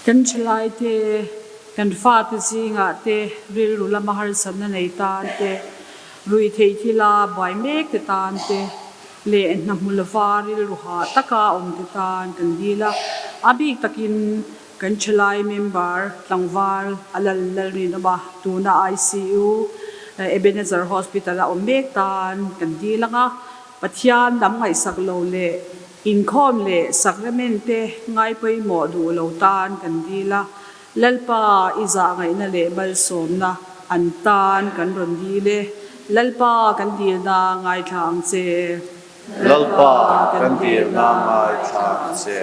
Kan thalai te, kan fate zingah te, rilru lama harsatna nei tan te, ruihtheih thila buai mek te tan te leh hna hmu lova rilru hah taka awm te tan kan dil a. A bik takin kan thalai member tlangval a lal lal rinawm a, tuna ICU Ebenezer Hospital a awm mek tan kan dil ang a, Pathian lam ngaihsak lo leh Inkhawm leh sacrament te ngai pawimawh duh lo tan kan dil a, Lalpa i zahngaihna leh malsawmna an tan kan rawn dil e. Lalpa kan dilna ngaithla ang che. Lalpa kan dilna ngaithla ang che.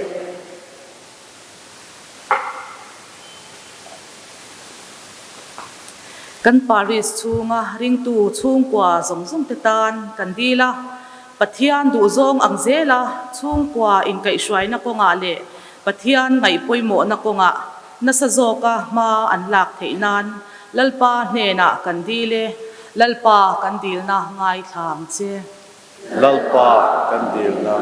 Kan parish chhunga ringtu chhungkua zawng zawng te tan kan dil a, Pathian duhzawng ang zela chhungkua inkaihhruaina kawngah leh Pathian ngaihpawimawhna kawngah nasa zawka hma an lak theih nan Lalpa hnenah kan dil e, Lalpa kan dilna ngaithla ang che. Lalpa kan dilna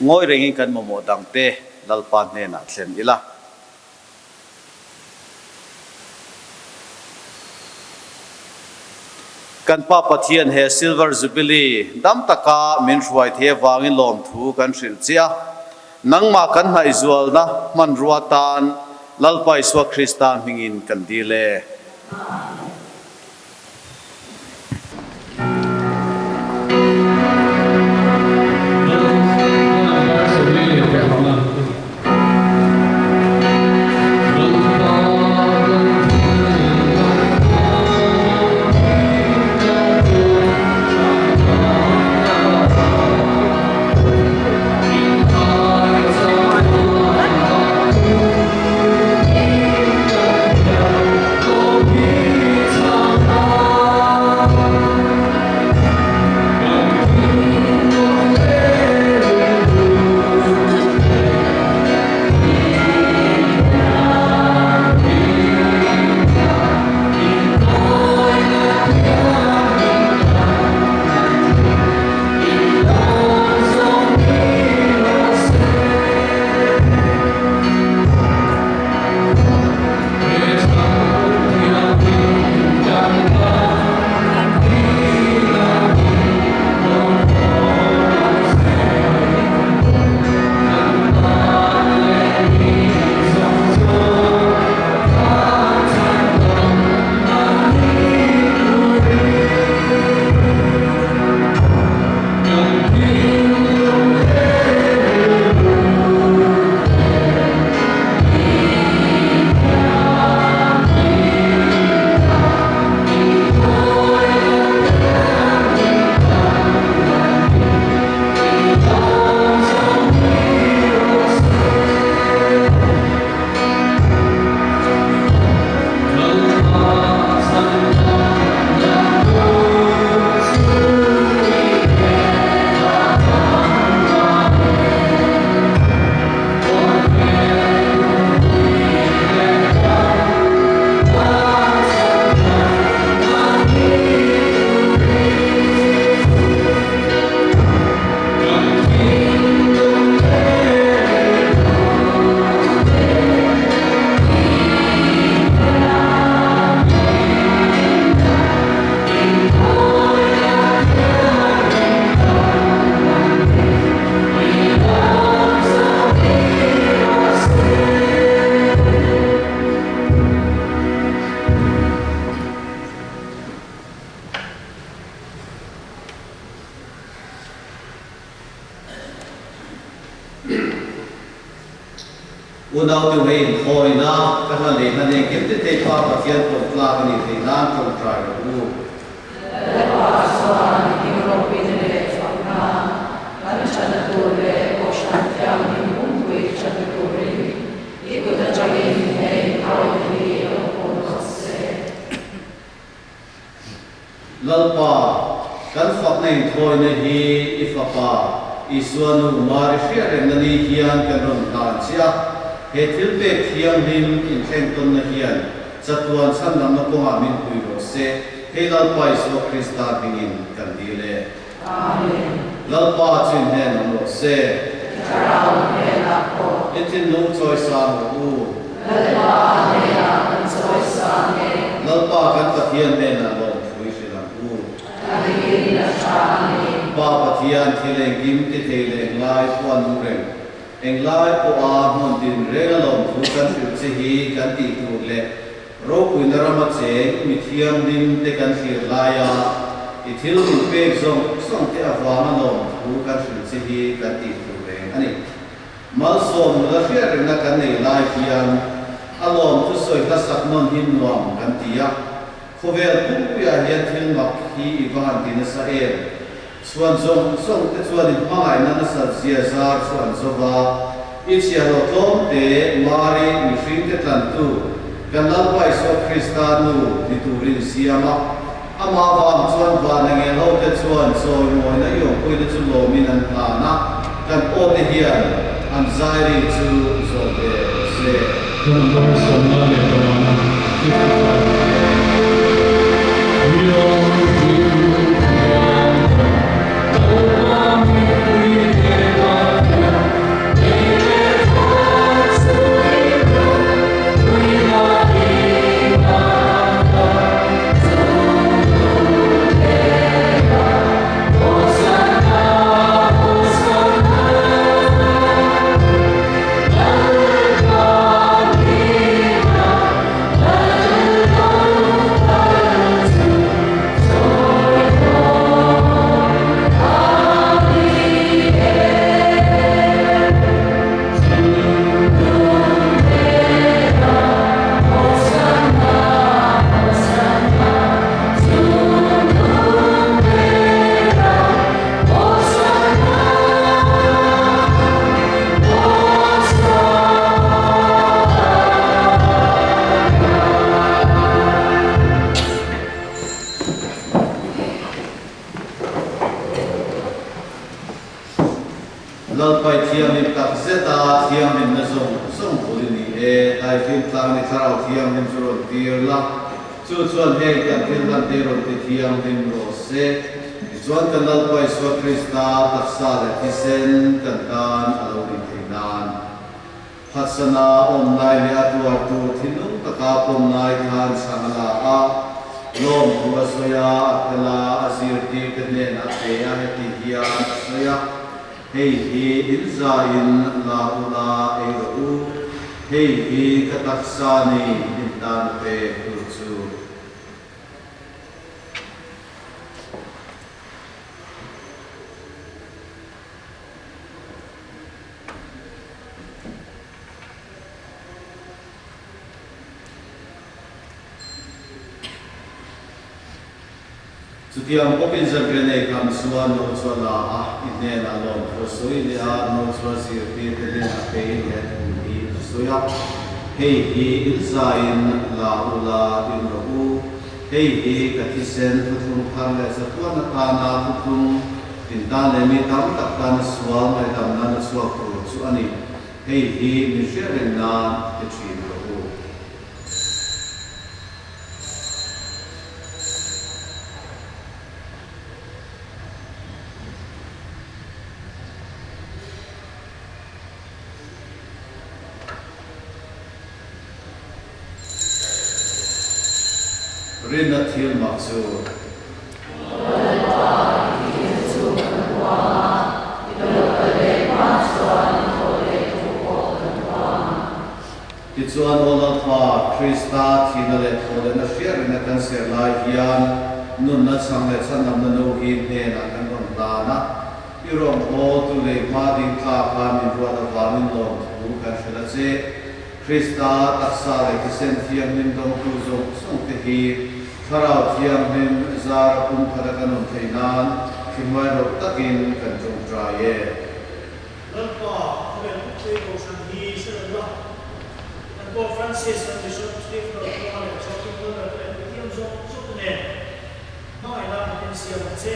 ngawi rengin kan mamawh dangte Lalpa hnenah thlen ila. Kan Pa Pathian he Silver Jubilee dam taka min hruai thei avangin lawmthu kan hrilh chiah a. Nangmah kan hnaihzualna hmanrua tan Lalpa Isua Krista hmingin kan dil e. Unau tu hei inthawina ka hla leh hna nen kim te thei Pa Pathian pawm tlak a nih theih nan tawngtai rawh u. Lalpa chuan i ropina leh fakna kan thatna tur leh Kohhran Thianghlim pumpui thatna turin i kut atangin he inthawina hi lo pawm rawh se. Lalpa, kan fakna inthawina hi i Fapa, Isua nu Mari hriatrengna ni hian kan rawn hlan che a. He thilpek thianghlim inthleng tawnna hian chatuan chhandamna kawngah min pui rawh se, hei Lalpa Isua Krista hmingin kan dil e. Amen. Lalpa chu inhnen awm rawh se. Thlarau hnenah pawh. I thinlung chawisang rawh u. Lalpa hnenah kan chawisang e. Lalpa kan Pathian hnenah lawmthu i hrilh ang u. A dikin a tha a ni. Pa Pathian thil engkim ti thei leh englai pawh a nung reng. Englai pawha hmun tin renga lawmthu kan hrilh che hi kan tih tur leh Ropuina rama cheng mi thianghlim te kan thlir laia i thil min pek zawng zawng te avanga lawmthu kan hrilh che hi kan tih tur reng a ni. Malsawm nula hriat rengna kan nei lai hian a lawmthu sawi hlasak nawn hi nuam kan ti a, khawvel pumpuiah hian thil mak hi i va han ti nasa em? Chhuan zawng zawng te chuan in hmangaihna nasat zia zar chu an zo va, i chhiahhlawh tlawm te, Mari, mihring te tlantu, kan Lalpa Isua Krista nu ni turin i siam a. Amah vang chuan van a nge ho te chuan chawimawina i awmpuina chu lawmin an hlan a, kan aw te hian an zai ri chu zawm ve rawh se. Ka number 45, 55. Lalpai thianghlim tak zeta thianghlimna zawng zawng bul i ni e, daihlim tlang ni thlarau thianghlim chu rawn tir la, chu chuan heng kan thil hlan te rawn ti thianghlim rawh se. Tichuan kan Lalpa Isua Krista taksa leh thisen kan tan a lo nih theih nan. Phatsana awm lai leh a tuar tur thinlung taka pawm lai khan chhang a la a, lawmthu a sawi a, a phel a, a zirtirte hnenah pe a heti hian a sawi a, Hei hi in zaiin la ula ei rawh u, hei hi ka taksa ni in tan a pek tur chu. Chutiang bawkin zanriah nei kham chuan no chu a la a, i hnenah lawmthu a sawi leh a, no chu a zirtirte hnenah peiin he thu hi a sawi a, Hei hi in zaiin la ula in rawh u, hei hi ka thisen thuthlung thar leh chatuan atana thuthlung in tan leh mi tam tak tana sual ngaihdam nana chhuak tur chu a ni, hei hi min hriat reng nan ti thin rawh u. Rinna thil mak chu. Lalpa i thil chu kan puang a, i lo kal leh hma chuan i thawh leh thu pawh kan puang ang. Tichuan, Aw Lalpa, Krista thihna leh thawhlehna hriat rengna kan ser lai hian nunna chhang leh chhandamna no hi hnenah kan rawn hlan a. I rawngbawltu lei hma ding tlaka min ruat avangin lawmthu kan hrilh a che. Krista taksa leh thisen thianghlim dawngtu zawng zawng te hi Thlarau Thianghlim zara pumkhat a kan awm theih nan thuhnuai rawh takin kan tawngtai e. Lalpa, khawvel pumpuii Kohhran hi hre lo la, kan Pope Francis, kan Bishop Stephen Rotluanga leh Joachim Wilmer te leh mithiam zawng zawng te nen hmangaihna kan insiam ang che.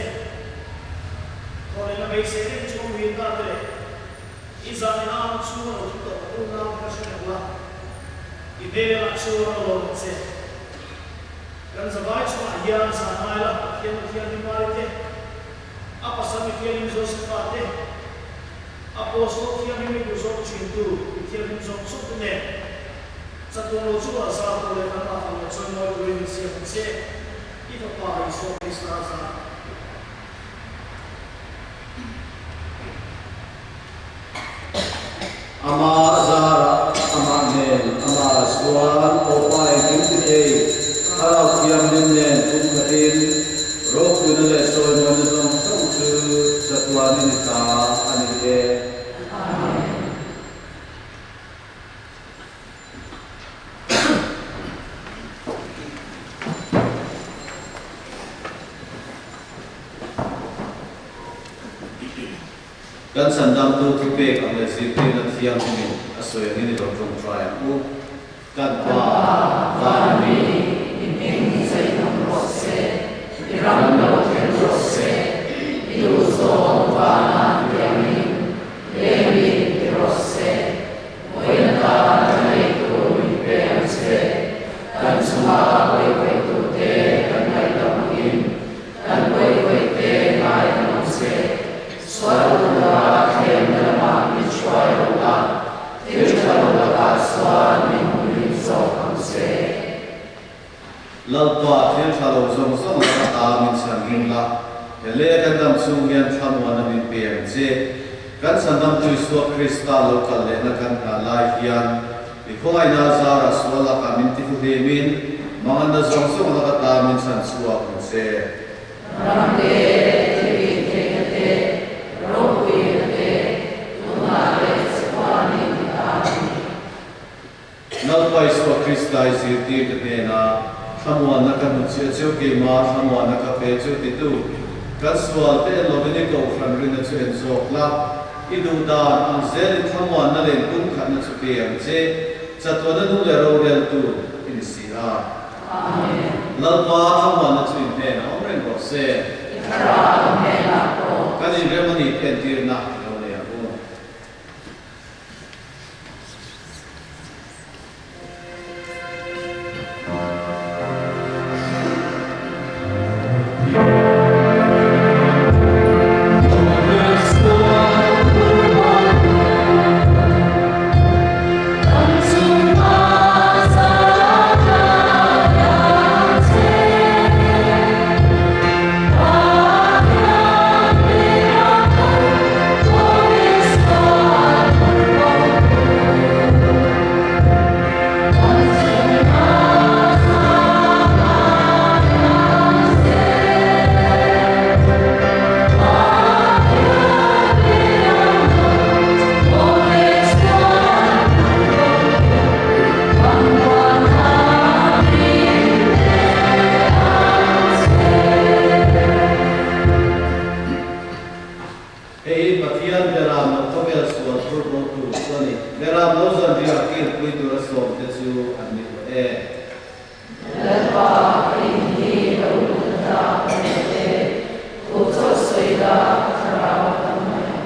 Thawhlehna beisei reng chu Muinna te leh i zanina ang chu a lo thu tawh ka unau te kha hre reng la, i hmelah chuan a lawm ang che. Kan zavai chungah hian zan ngai la, Pathian Pathian Mari te, A pasal Mithianghlim Josefa te, Apostol Thianghlim i duhzawng thintu Mithianghlim zawng zawng te nen chatuan lo chu a zar tur leh kan mahfang leh chawi mawi turin min siam ang che, i Fapa Isua Krista zar. Ama zarah, amah nen, amah chuan aw Pa engkim ti thei, Thlarau Thianghlim nen pumkhatin ropuina leh sawimawina zawng zawng chu chatuanin i ta a ni e. Amen. Kan Chandamtu thupek ang leh zirtirna thianghlimin a sawi angin i lo tawngtai ang u. Kan Pa, van a mi. I hming i cheihnawm rawh se, i ram lo thleng rawh se, i duhzawng vana tiangin lengin ti rawh se. Vawiin atan kan eitu min pe ang che, kan chunga pawikhawitute kan ngaihdam angin kan pawikhawite ngai an awm che. Sual tura thlemna lamah min hruai lo la, thil tha lo lakah chuan min humhim zawk ang che. Lalpa, thil tha lo zawng zawng laka ta min chhanhim la, he leh kan dam chhung hian thlamuana min pe ang che. Kan Chhandamtu Isua Krista lo kal lehna kan nghah lai hian i khawngaihna zarah sual lakah min tifuhlimin manganna zawng zawng laka ta min chhan chhuak ang che. Ram te, thilih theihna te, ropuina te, tunah leh chhuanin i ta a ni. Lalpa Isua Krista i zirtir ka hnenah, Thlamuanna ka hnutchhiah cheu keimah, thlamuanna ka pe cheu titu, kan sual te en lovin i kohhran rinna chu en zawk la, i duh dan ang zelin thlamuanna leh inpumkhatna chu pe ang che, chatuana nu leh roreltu i ni si a. Amen. Lalpa thlamuanna chu in hnenah awm reng rawh se. I thlarau hnenah pawh. Kan inrem a ni tih entirna i lo nei ang u. Hei hi Pathian Beram lo khawvel sual phur bo tur chu a ni. Beram lo zanriah kilpui tura sawmte chu an ni tawh e. Lalpa, ka in hi lo lut na ta ka ni e, thu chaw sawi la ka thlarau a dam mai ang.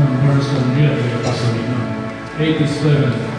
number 87 87.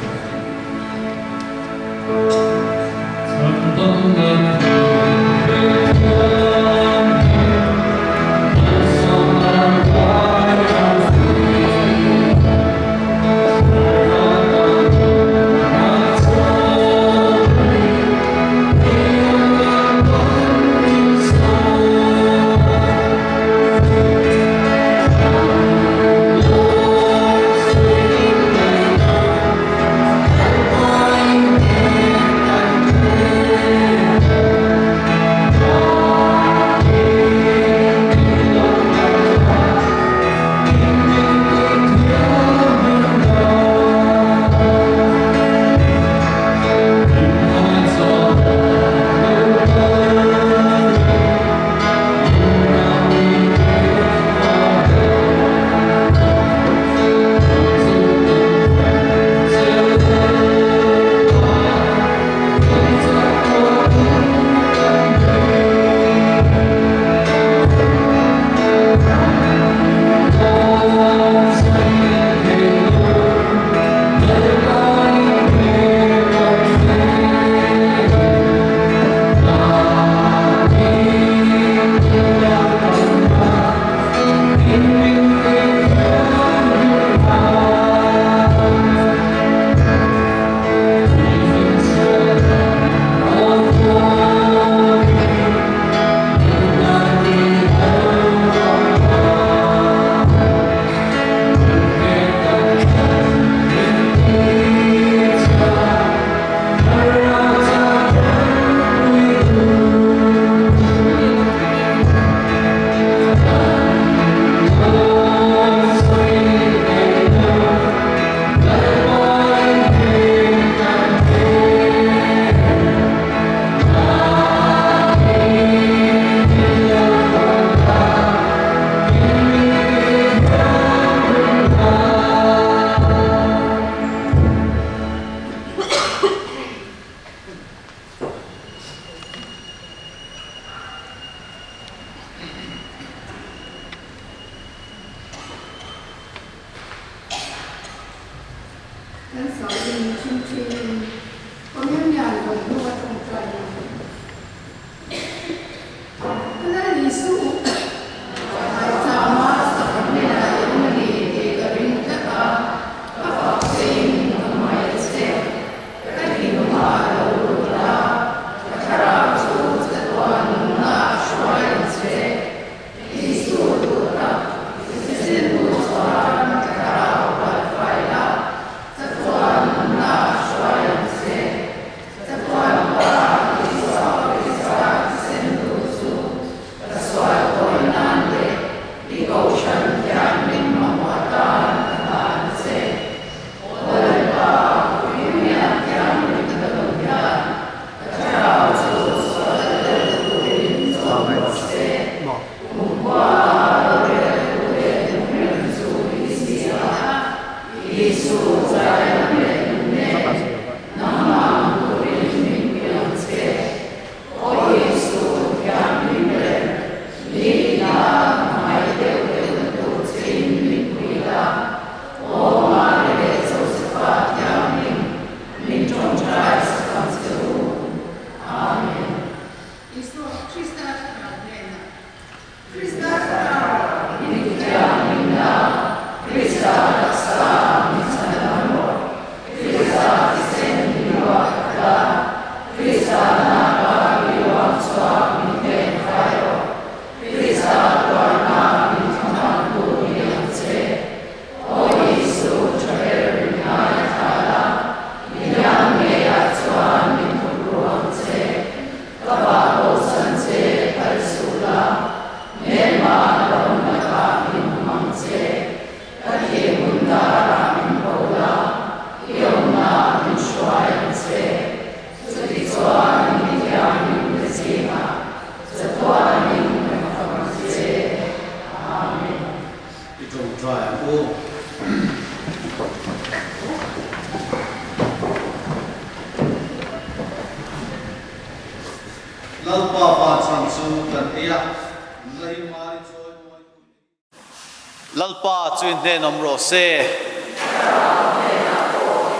Lalpa chu in hnen awm rawh se.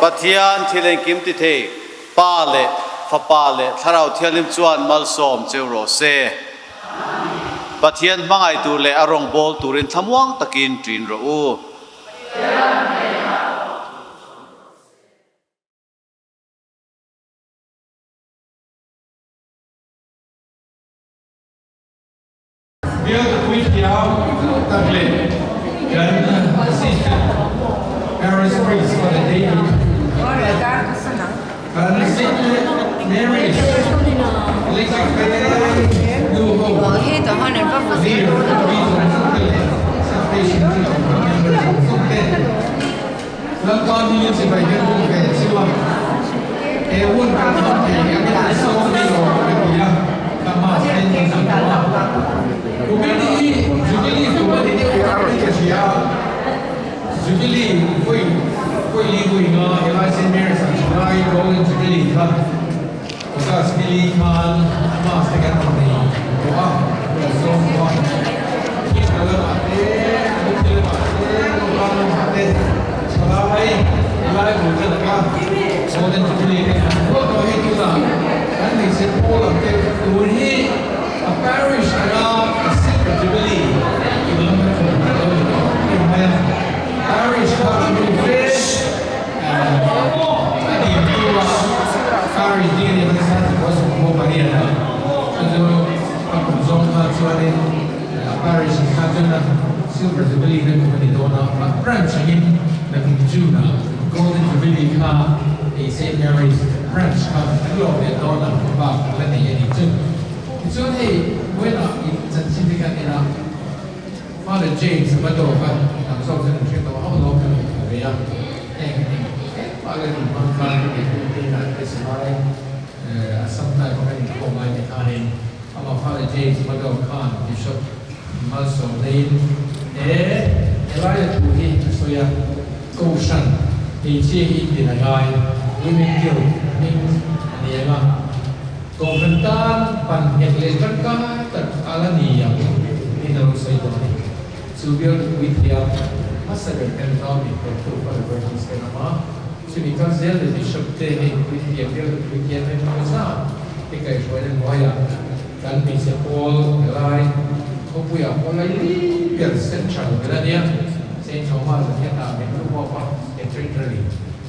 Pathian thil engkim ti thei, Pa leh Fapa leh Thlarau Thianghlim chuan malsawm cheu rawh se. Pathian hmangaih tur leh a rawngbâwl turin thlamuang takin ṭin rawh u. Bial Puithiam tak leh kan Assistant Parish Priest Father David kan Saint Mary's Electric Veng nu ho Leader Region te leh Substation te member zawng zawng te Lalpa hmingin sipai kan buk ve chu a, he hun kan hmang thei hi a ni sawm ni lo ka ti a, ka mask en in zui tawh a. Kumin hi Jubilee kum a ni deuh vek in ka hria a, Jubilee vawi vawi li vawi nga helai Saint Mary's ah July Golden Jubilee kha August ni li khan mask te kan rawn nei tawh a, kan zawm tawh a. Thingkal lamah te, Muthi lamah te, Kawngka lamah te thalai helai bul te laka Golden Jubilee te kan rual tawh hei tunah kan hmeichhe pawl ang te tun hi a parish anga a Silver Jubilee tun lam kan thawk lo ni tawh em mai a. Parish kha a nu fe. A nih hnuah Parish ding a nih hmasa chu pawh sawmkhawm a riat a, chu chu a kum zawng kha chuanin a parish in kha chuan a Silver Jubilee na kum a ni dawn a, a branch angin nakum June ah Golden Jubilee kha hei Saint Mary's branch kha an lawm leh dawn a, bak la nei a nih chu. Tichuan hei Buena in chanchin te khan en a. Father James a va dawk a, tam zawk chuan an hre tawh hauh lo kan ti thla ve a, heng eng engmah la nih hmang khan ka ti tum te inah te silai a sam tlai pawh kan inkhawm lai te khanin amah Father James a va dawk khan Bishop Malsawm neiin he helai a thu hi a sawi a, Kohhran hmeichhia hi din a ngai, Women Guild hming a ni ang a. Kohhran tan pan nghet leh tangkai tak a la ni ang tiin a lo sawi tawh a ni. Chu bial nupui thiam hmasa ber kan nau min pawltu Father Verghese kan awm a, chumi kal zel leh Bishop te hei nupui thiam bial nupui thiam hei hmang zat te kaihhruaina hnuaiah kan hmeichhe pawl helai khawpuiah pawh lai li ber Central ber a nia, Saint Thomas a hian ah min luhawp a Cathedral in.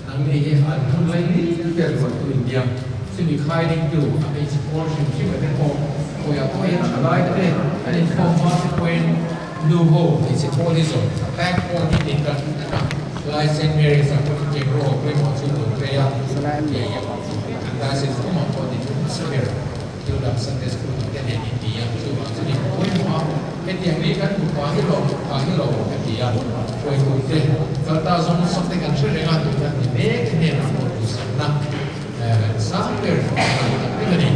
Nangni hi an hun lai li ber rualtu in nia, chumi khai dingtu a hmeichhe pawl hrim hrim a te pawh khawiah pawh hian a lai te an inkhawm hma te pawhin nu ho hmeichhe pawl hi zawng a pack pawl hi dik tak tak a lai Saint Mary's ah pawh chutiang role pawimawh chu lo play a, an diocese pumah pawh ni chu hmasa ber. Thil dang Sunday School te nen in ti a, chuvang chu ni pawimawh a, hetiang ni kan hmu pah hi lo, pah hi lo ka ti a, hruaitu te kal ta zawng zawng te kan hre reng a, tuna ni mek hnenah pawh duhsakna sang ber kan hmu tak vek a ni.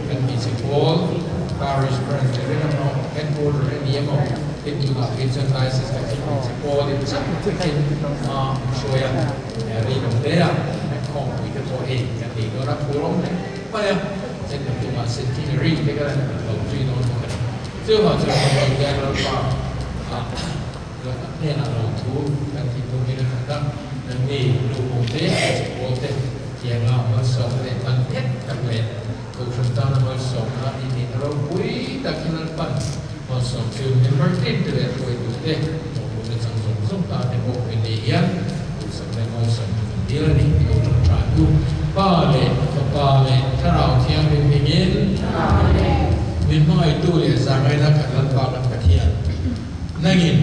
Kan hmeichhe pawl, Parish Branch leh ring emaw, Headquarter a ni emaw, tin tunah phei chuan Diocese kan tih hmeichhe pawl in chak takin hma an hruai a, rei lo hle a, khawngpui te pawh hei kan nei dawn a, phur awm hle. Mai a, heng kan tumah centenary te kha an lo zui dawn bawk a ni. Chuvang chuan Pathian hian Lalpa ah hnenah lo thu kan tih tum in a khat a, nangni nu pawh te, hmeichhe pawl te tianga malsawmna leh man nghet tak leh Kohhran tana malsawmna i nihna ropui tak hi Lalpan malsawm chu member team te leh hruaitu te mawhphurhna chang zawng zawng ta te pawh kan nei hian duhsak leh malsawmna kan dil a ni tih lo tawngtai u. Pa leh Fapa leh Thlarau Thianghlim hmingin min hmangaihtu leh zahngaihna kan Lalpa kan Pathian nangin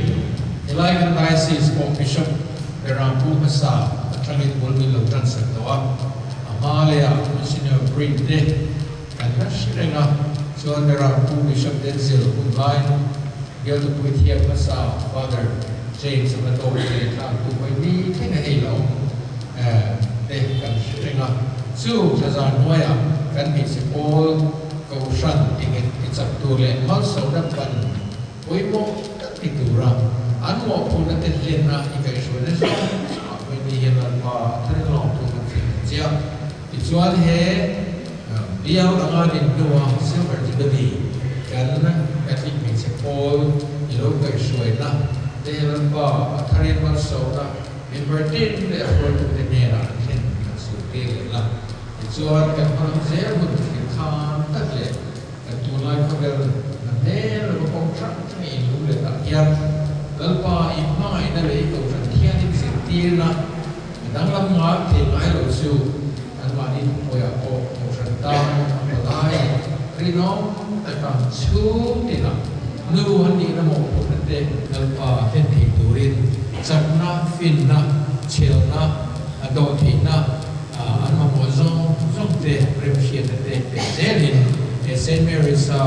helai kan Diocese pawh Bishop Berampu hmasa atangin bul min lo tansak tawh a, a hma lehah Monsignor Green te Kan la hre reng a, chuan Berampu Bishop Denzil hun lai bialtu puithiam hmasa Father James a va tawk leh tlangtu hawi ni thleng a hei la awm te kan hre reng a. Chu thlazar hnuaiah kan hmeichhe pawl Kohhran enghet ti chak tur leh malsawmna pan pawimawh tak ni tura an mawhphurhna te hlenna i kaihhruaina zawng zawngah pawhin ni hian Lalpa a tharin lawmtu kan thlen ang che a. Tichuan he bial anga din hnua Silver Jubilee kan Catholic hmeichhe pawl i lo kaihhruaina te Lalpa a tharin malsawmna member tin leh a hruaitute hnenah an thlen kan zirtir leh la. Tichuan kan hmalam zel hun thlir khan tak leh kan tunlai khawvel na hmel lova kawng hrang hrang in lung let ah hian Lalpa in hmangaihna leh i kohhran thian in zirtirna a danglam ngai thei ngai lo chu anmahni thuhmawih ah pawh kohhran tan a palai rinawm taka chhung tinah nu an nihna mawhphurhna te Lalpa hlen thei turin chakna, finna, chhelna, dawhtheihna an mamawh zawng zawng te remhriatna te pe zelin he Saint Mary's a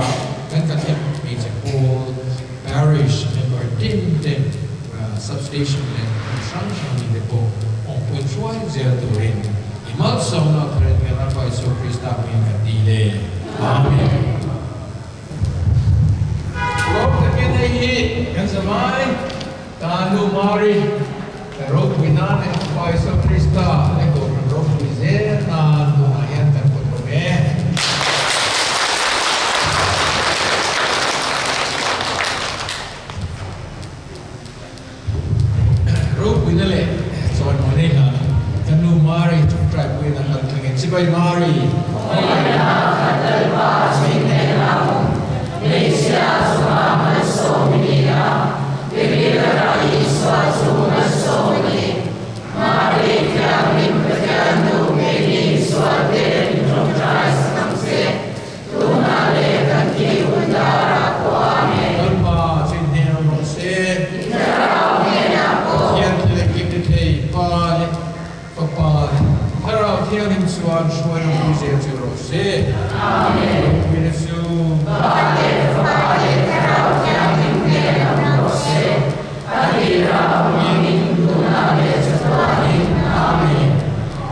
kan Catholic hmeichhe pawl parish member tin te substation leh hmun hrang hrang mi te pawh awmpui hruai zel turin i malsawmna tharin kan Lalpa Isua Krista hmingin kan dil e. Amen. Lawm takin hei hi kan zamai ta nu Mari ka ropui nan leh Fapa Isua Krista leh Kohhran ropui zel nan tunah hian kan pawt awm e. Ropuina leh chawimawi nei hlan ka nu Mari ṭawngṭai puiin a kal thleng e. Chibai Mari! Khawngaihna khat Lalpa chin hnenah awm hmeichhia chunga malsawm i ni a, Biblia rah Isua chu malsawm a ni. Mari Thianghlim Pathian nu keini sualte min ṭawngṭai sak ang che. Tunah leh kan tih hun darah pawh Amen. Lalpa chin hnen awm rawh se. I thlarau hnenah pawh. Pathian thil engkim ni thei Pa leh Fapa leh Thlarau Thianghlim chuan hruai ropui zel chu rawh se. Amen. Ropuina chu. Pa leh Fapa leh Thlarau Thianghlim hnen awm rawh se. A tirah awmin tunah leh chatuanin. Amen.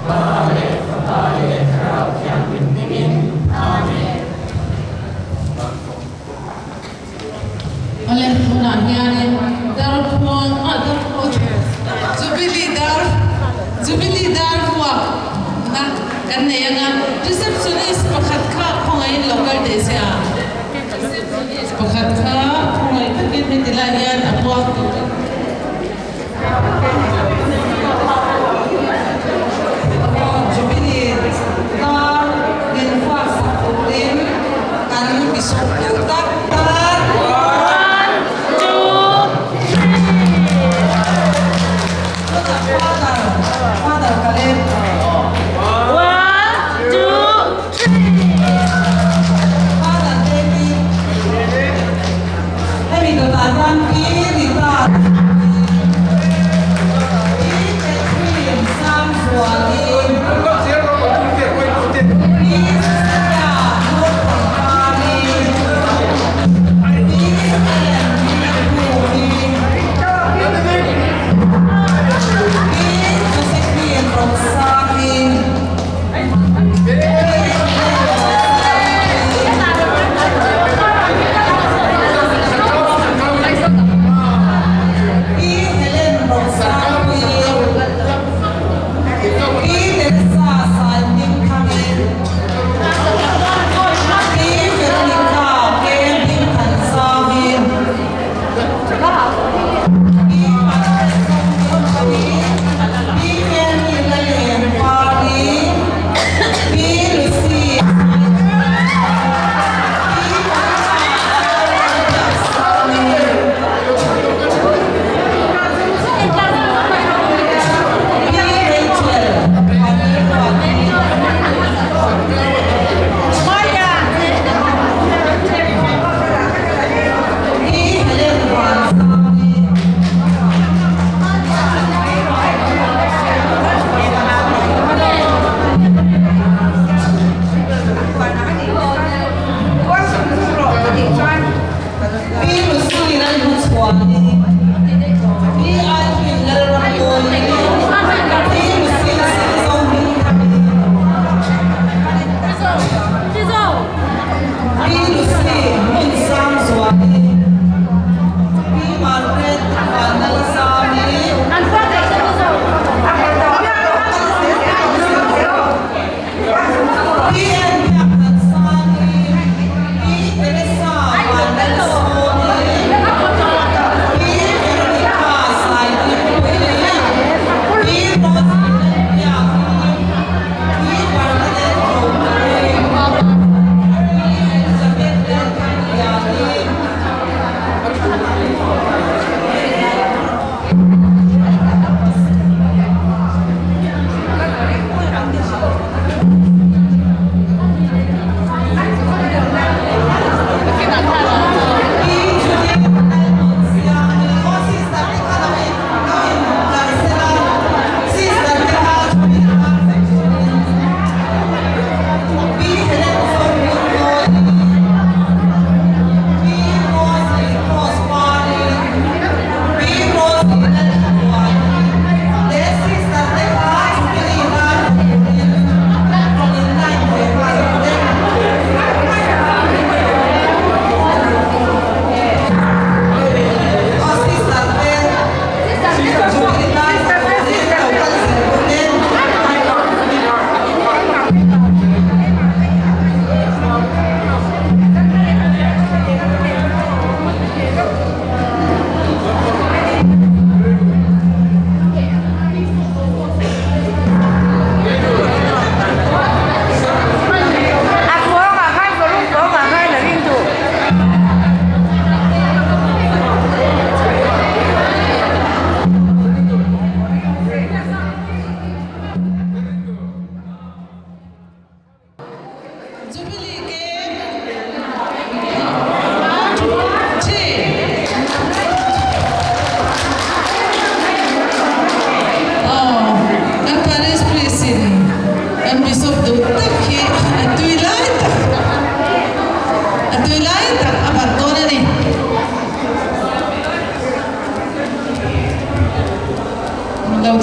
Pa leh Fapa leh Thlarau Thianghlim hmingin. Amen. Awle, tunah hianin Darphuang ah Darphuang Jubilee dar Jubilee dar vuak na kan nei anga receptionist pakhat kha khawngaihin lo kal teh se a, receptionist pakhat kha khawngaih takin heti lai hian a puang turin. Jubilee dar min vuak sak turin kan bishop duh tak tak. One, two, three. Tunah Father, Father Caleb. One, two, three. Father David. Hemi dawtah hian Pi Rita Pi Catherine Sangzuali Pi Cecilia Ngurthawmpari Pi Ellen Rinakumi Pi Josephine Rosangi Pi Ellen Rosangpuii Pi Helen Rosangpuii Pi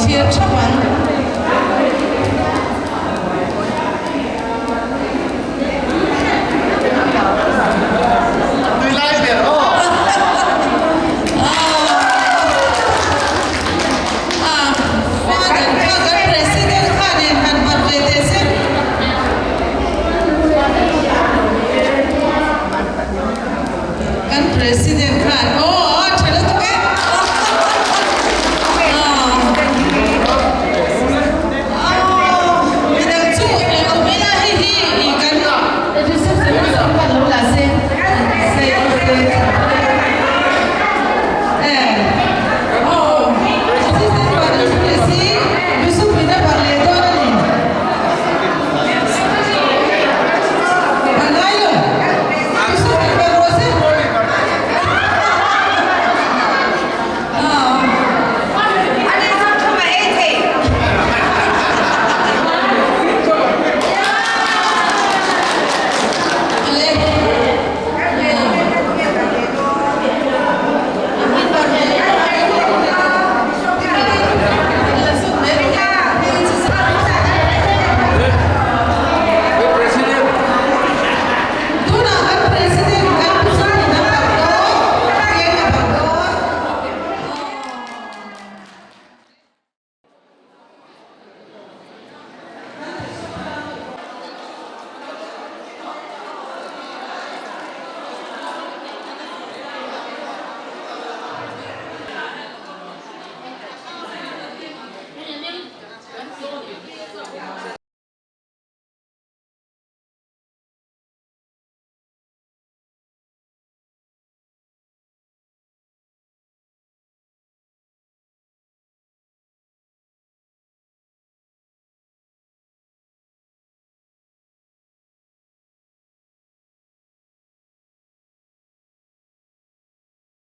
thlir thap ang.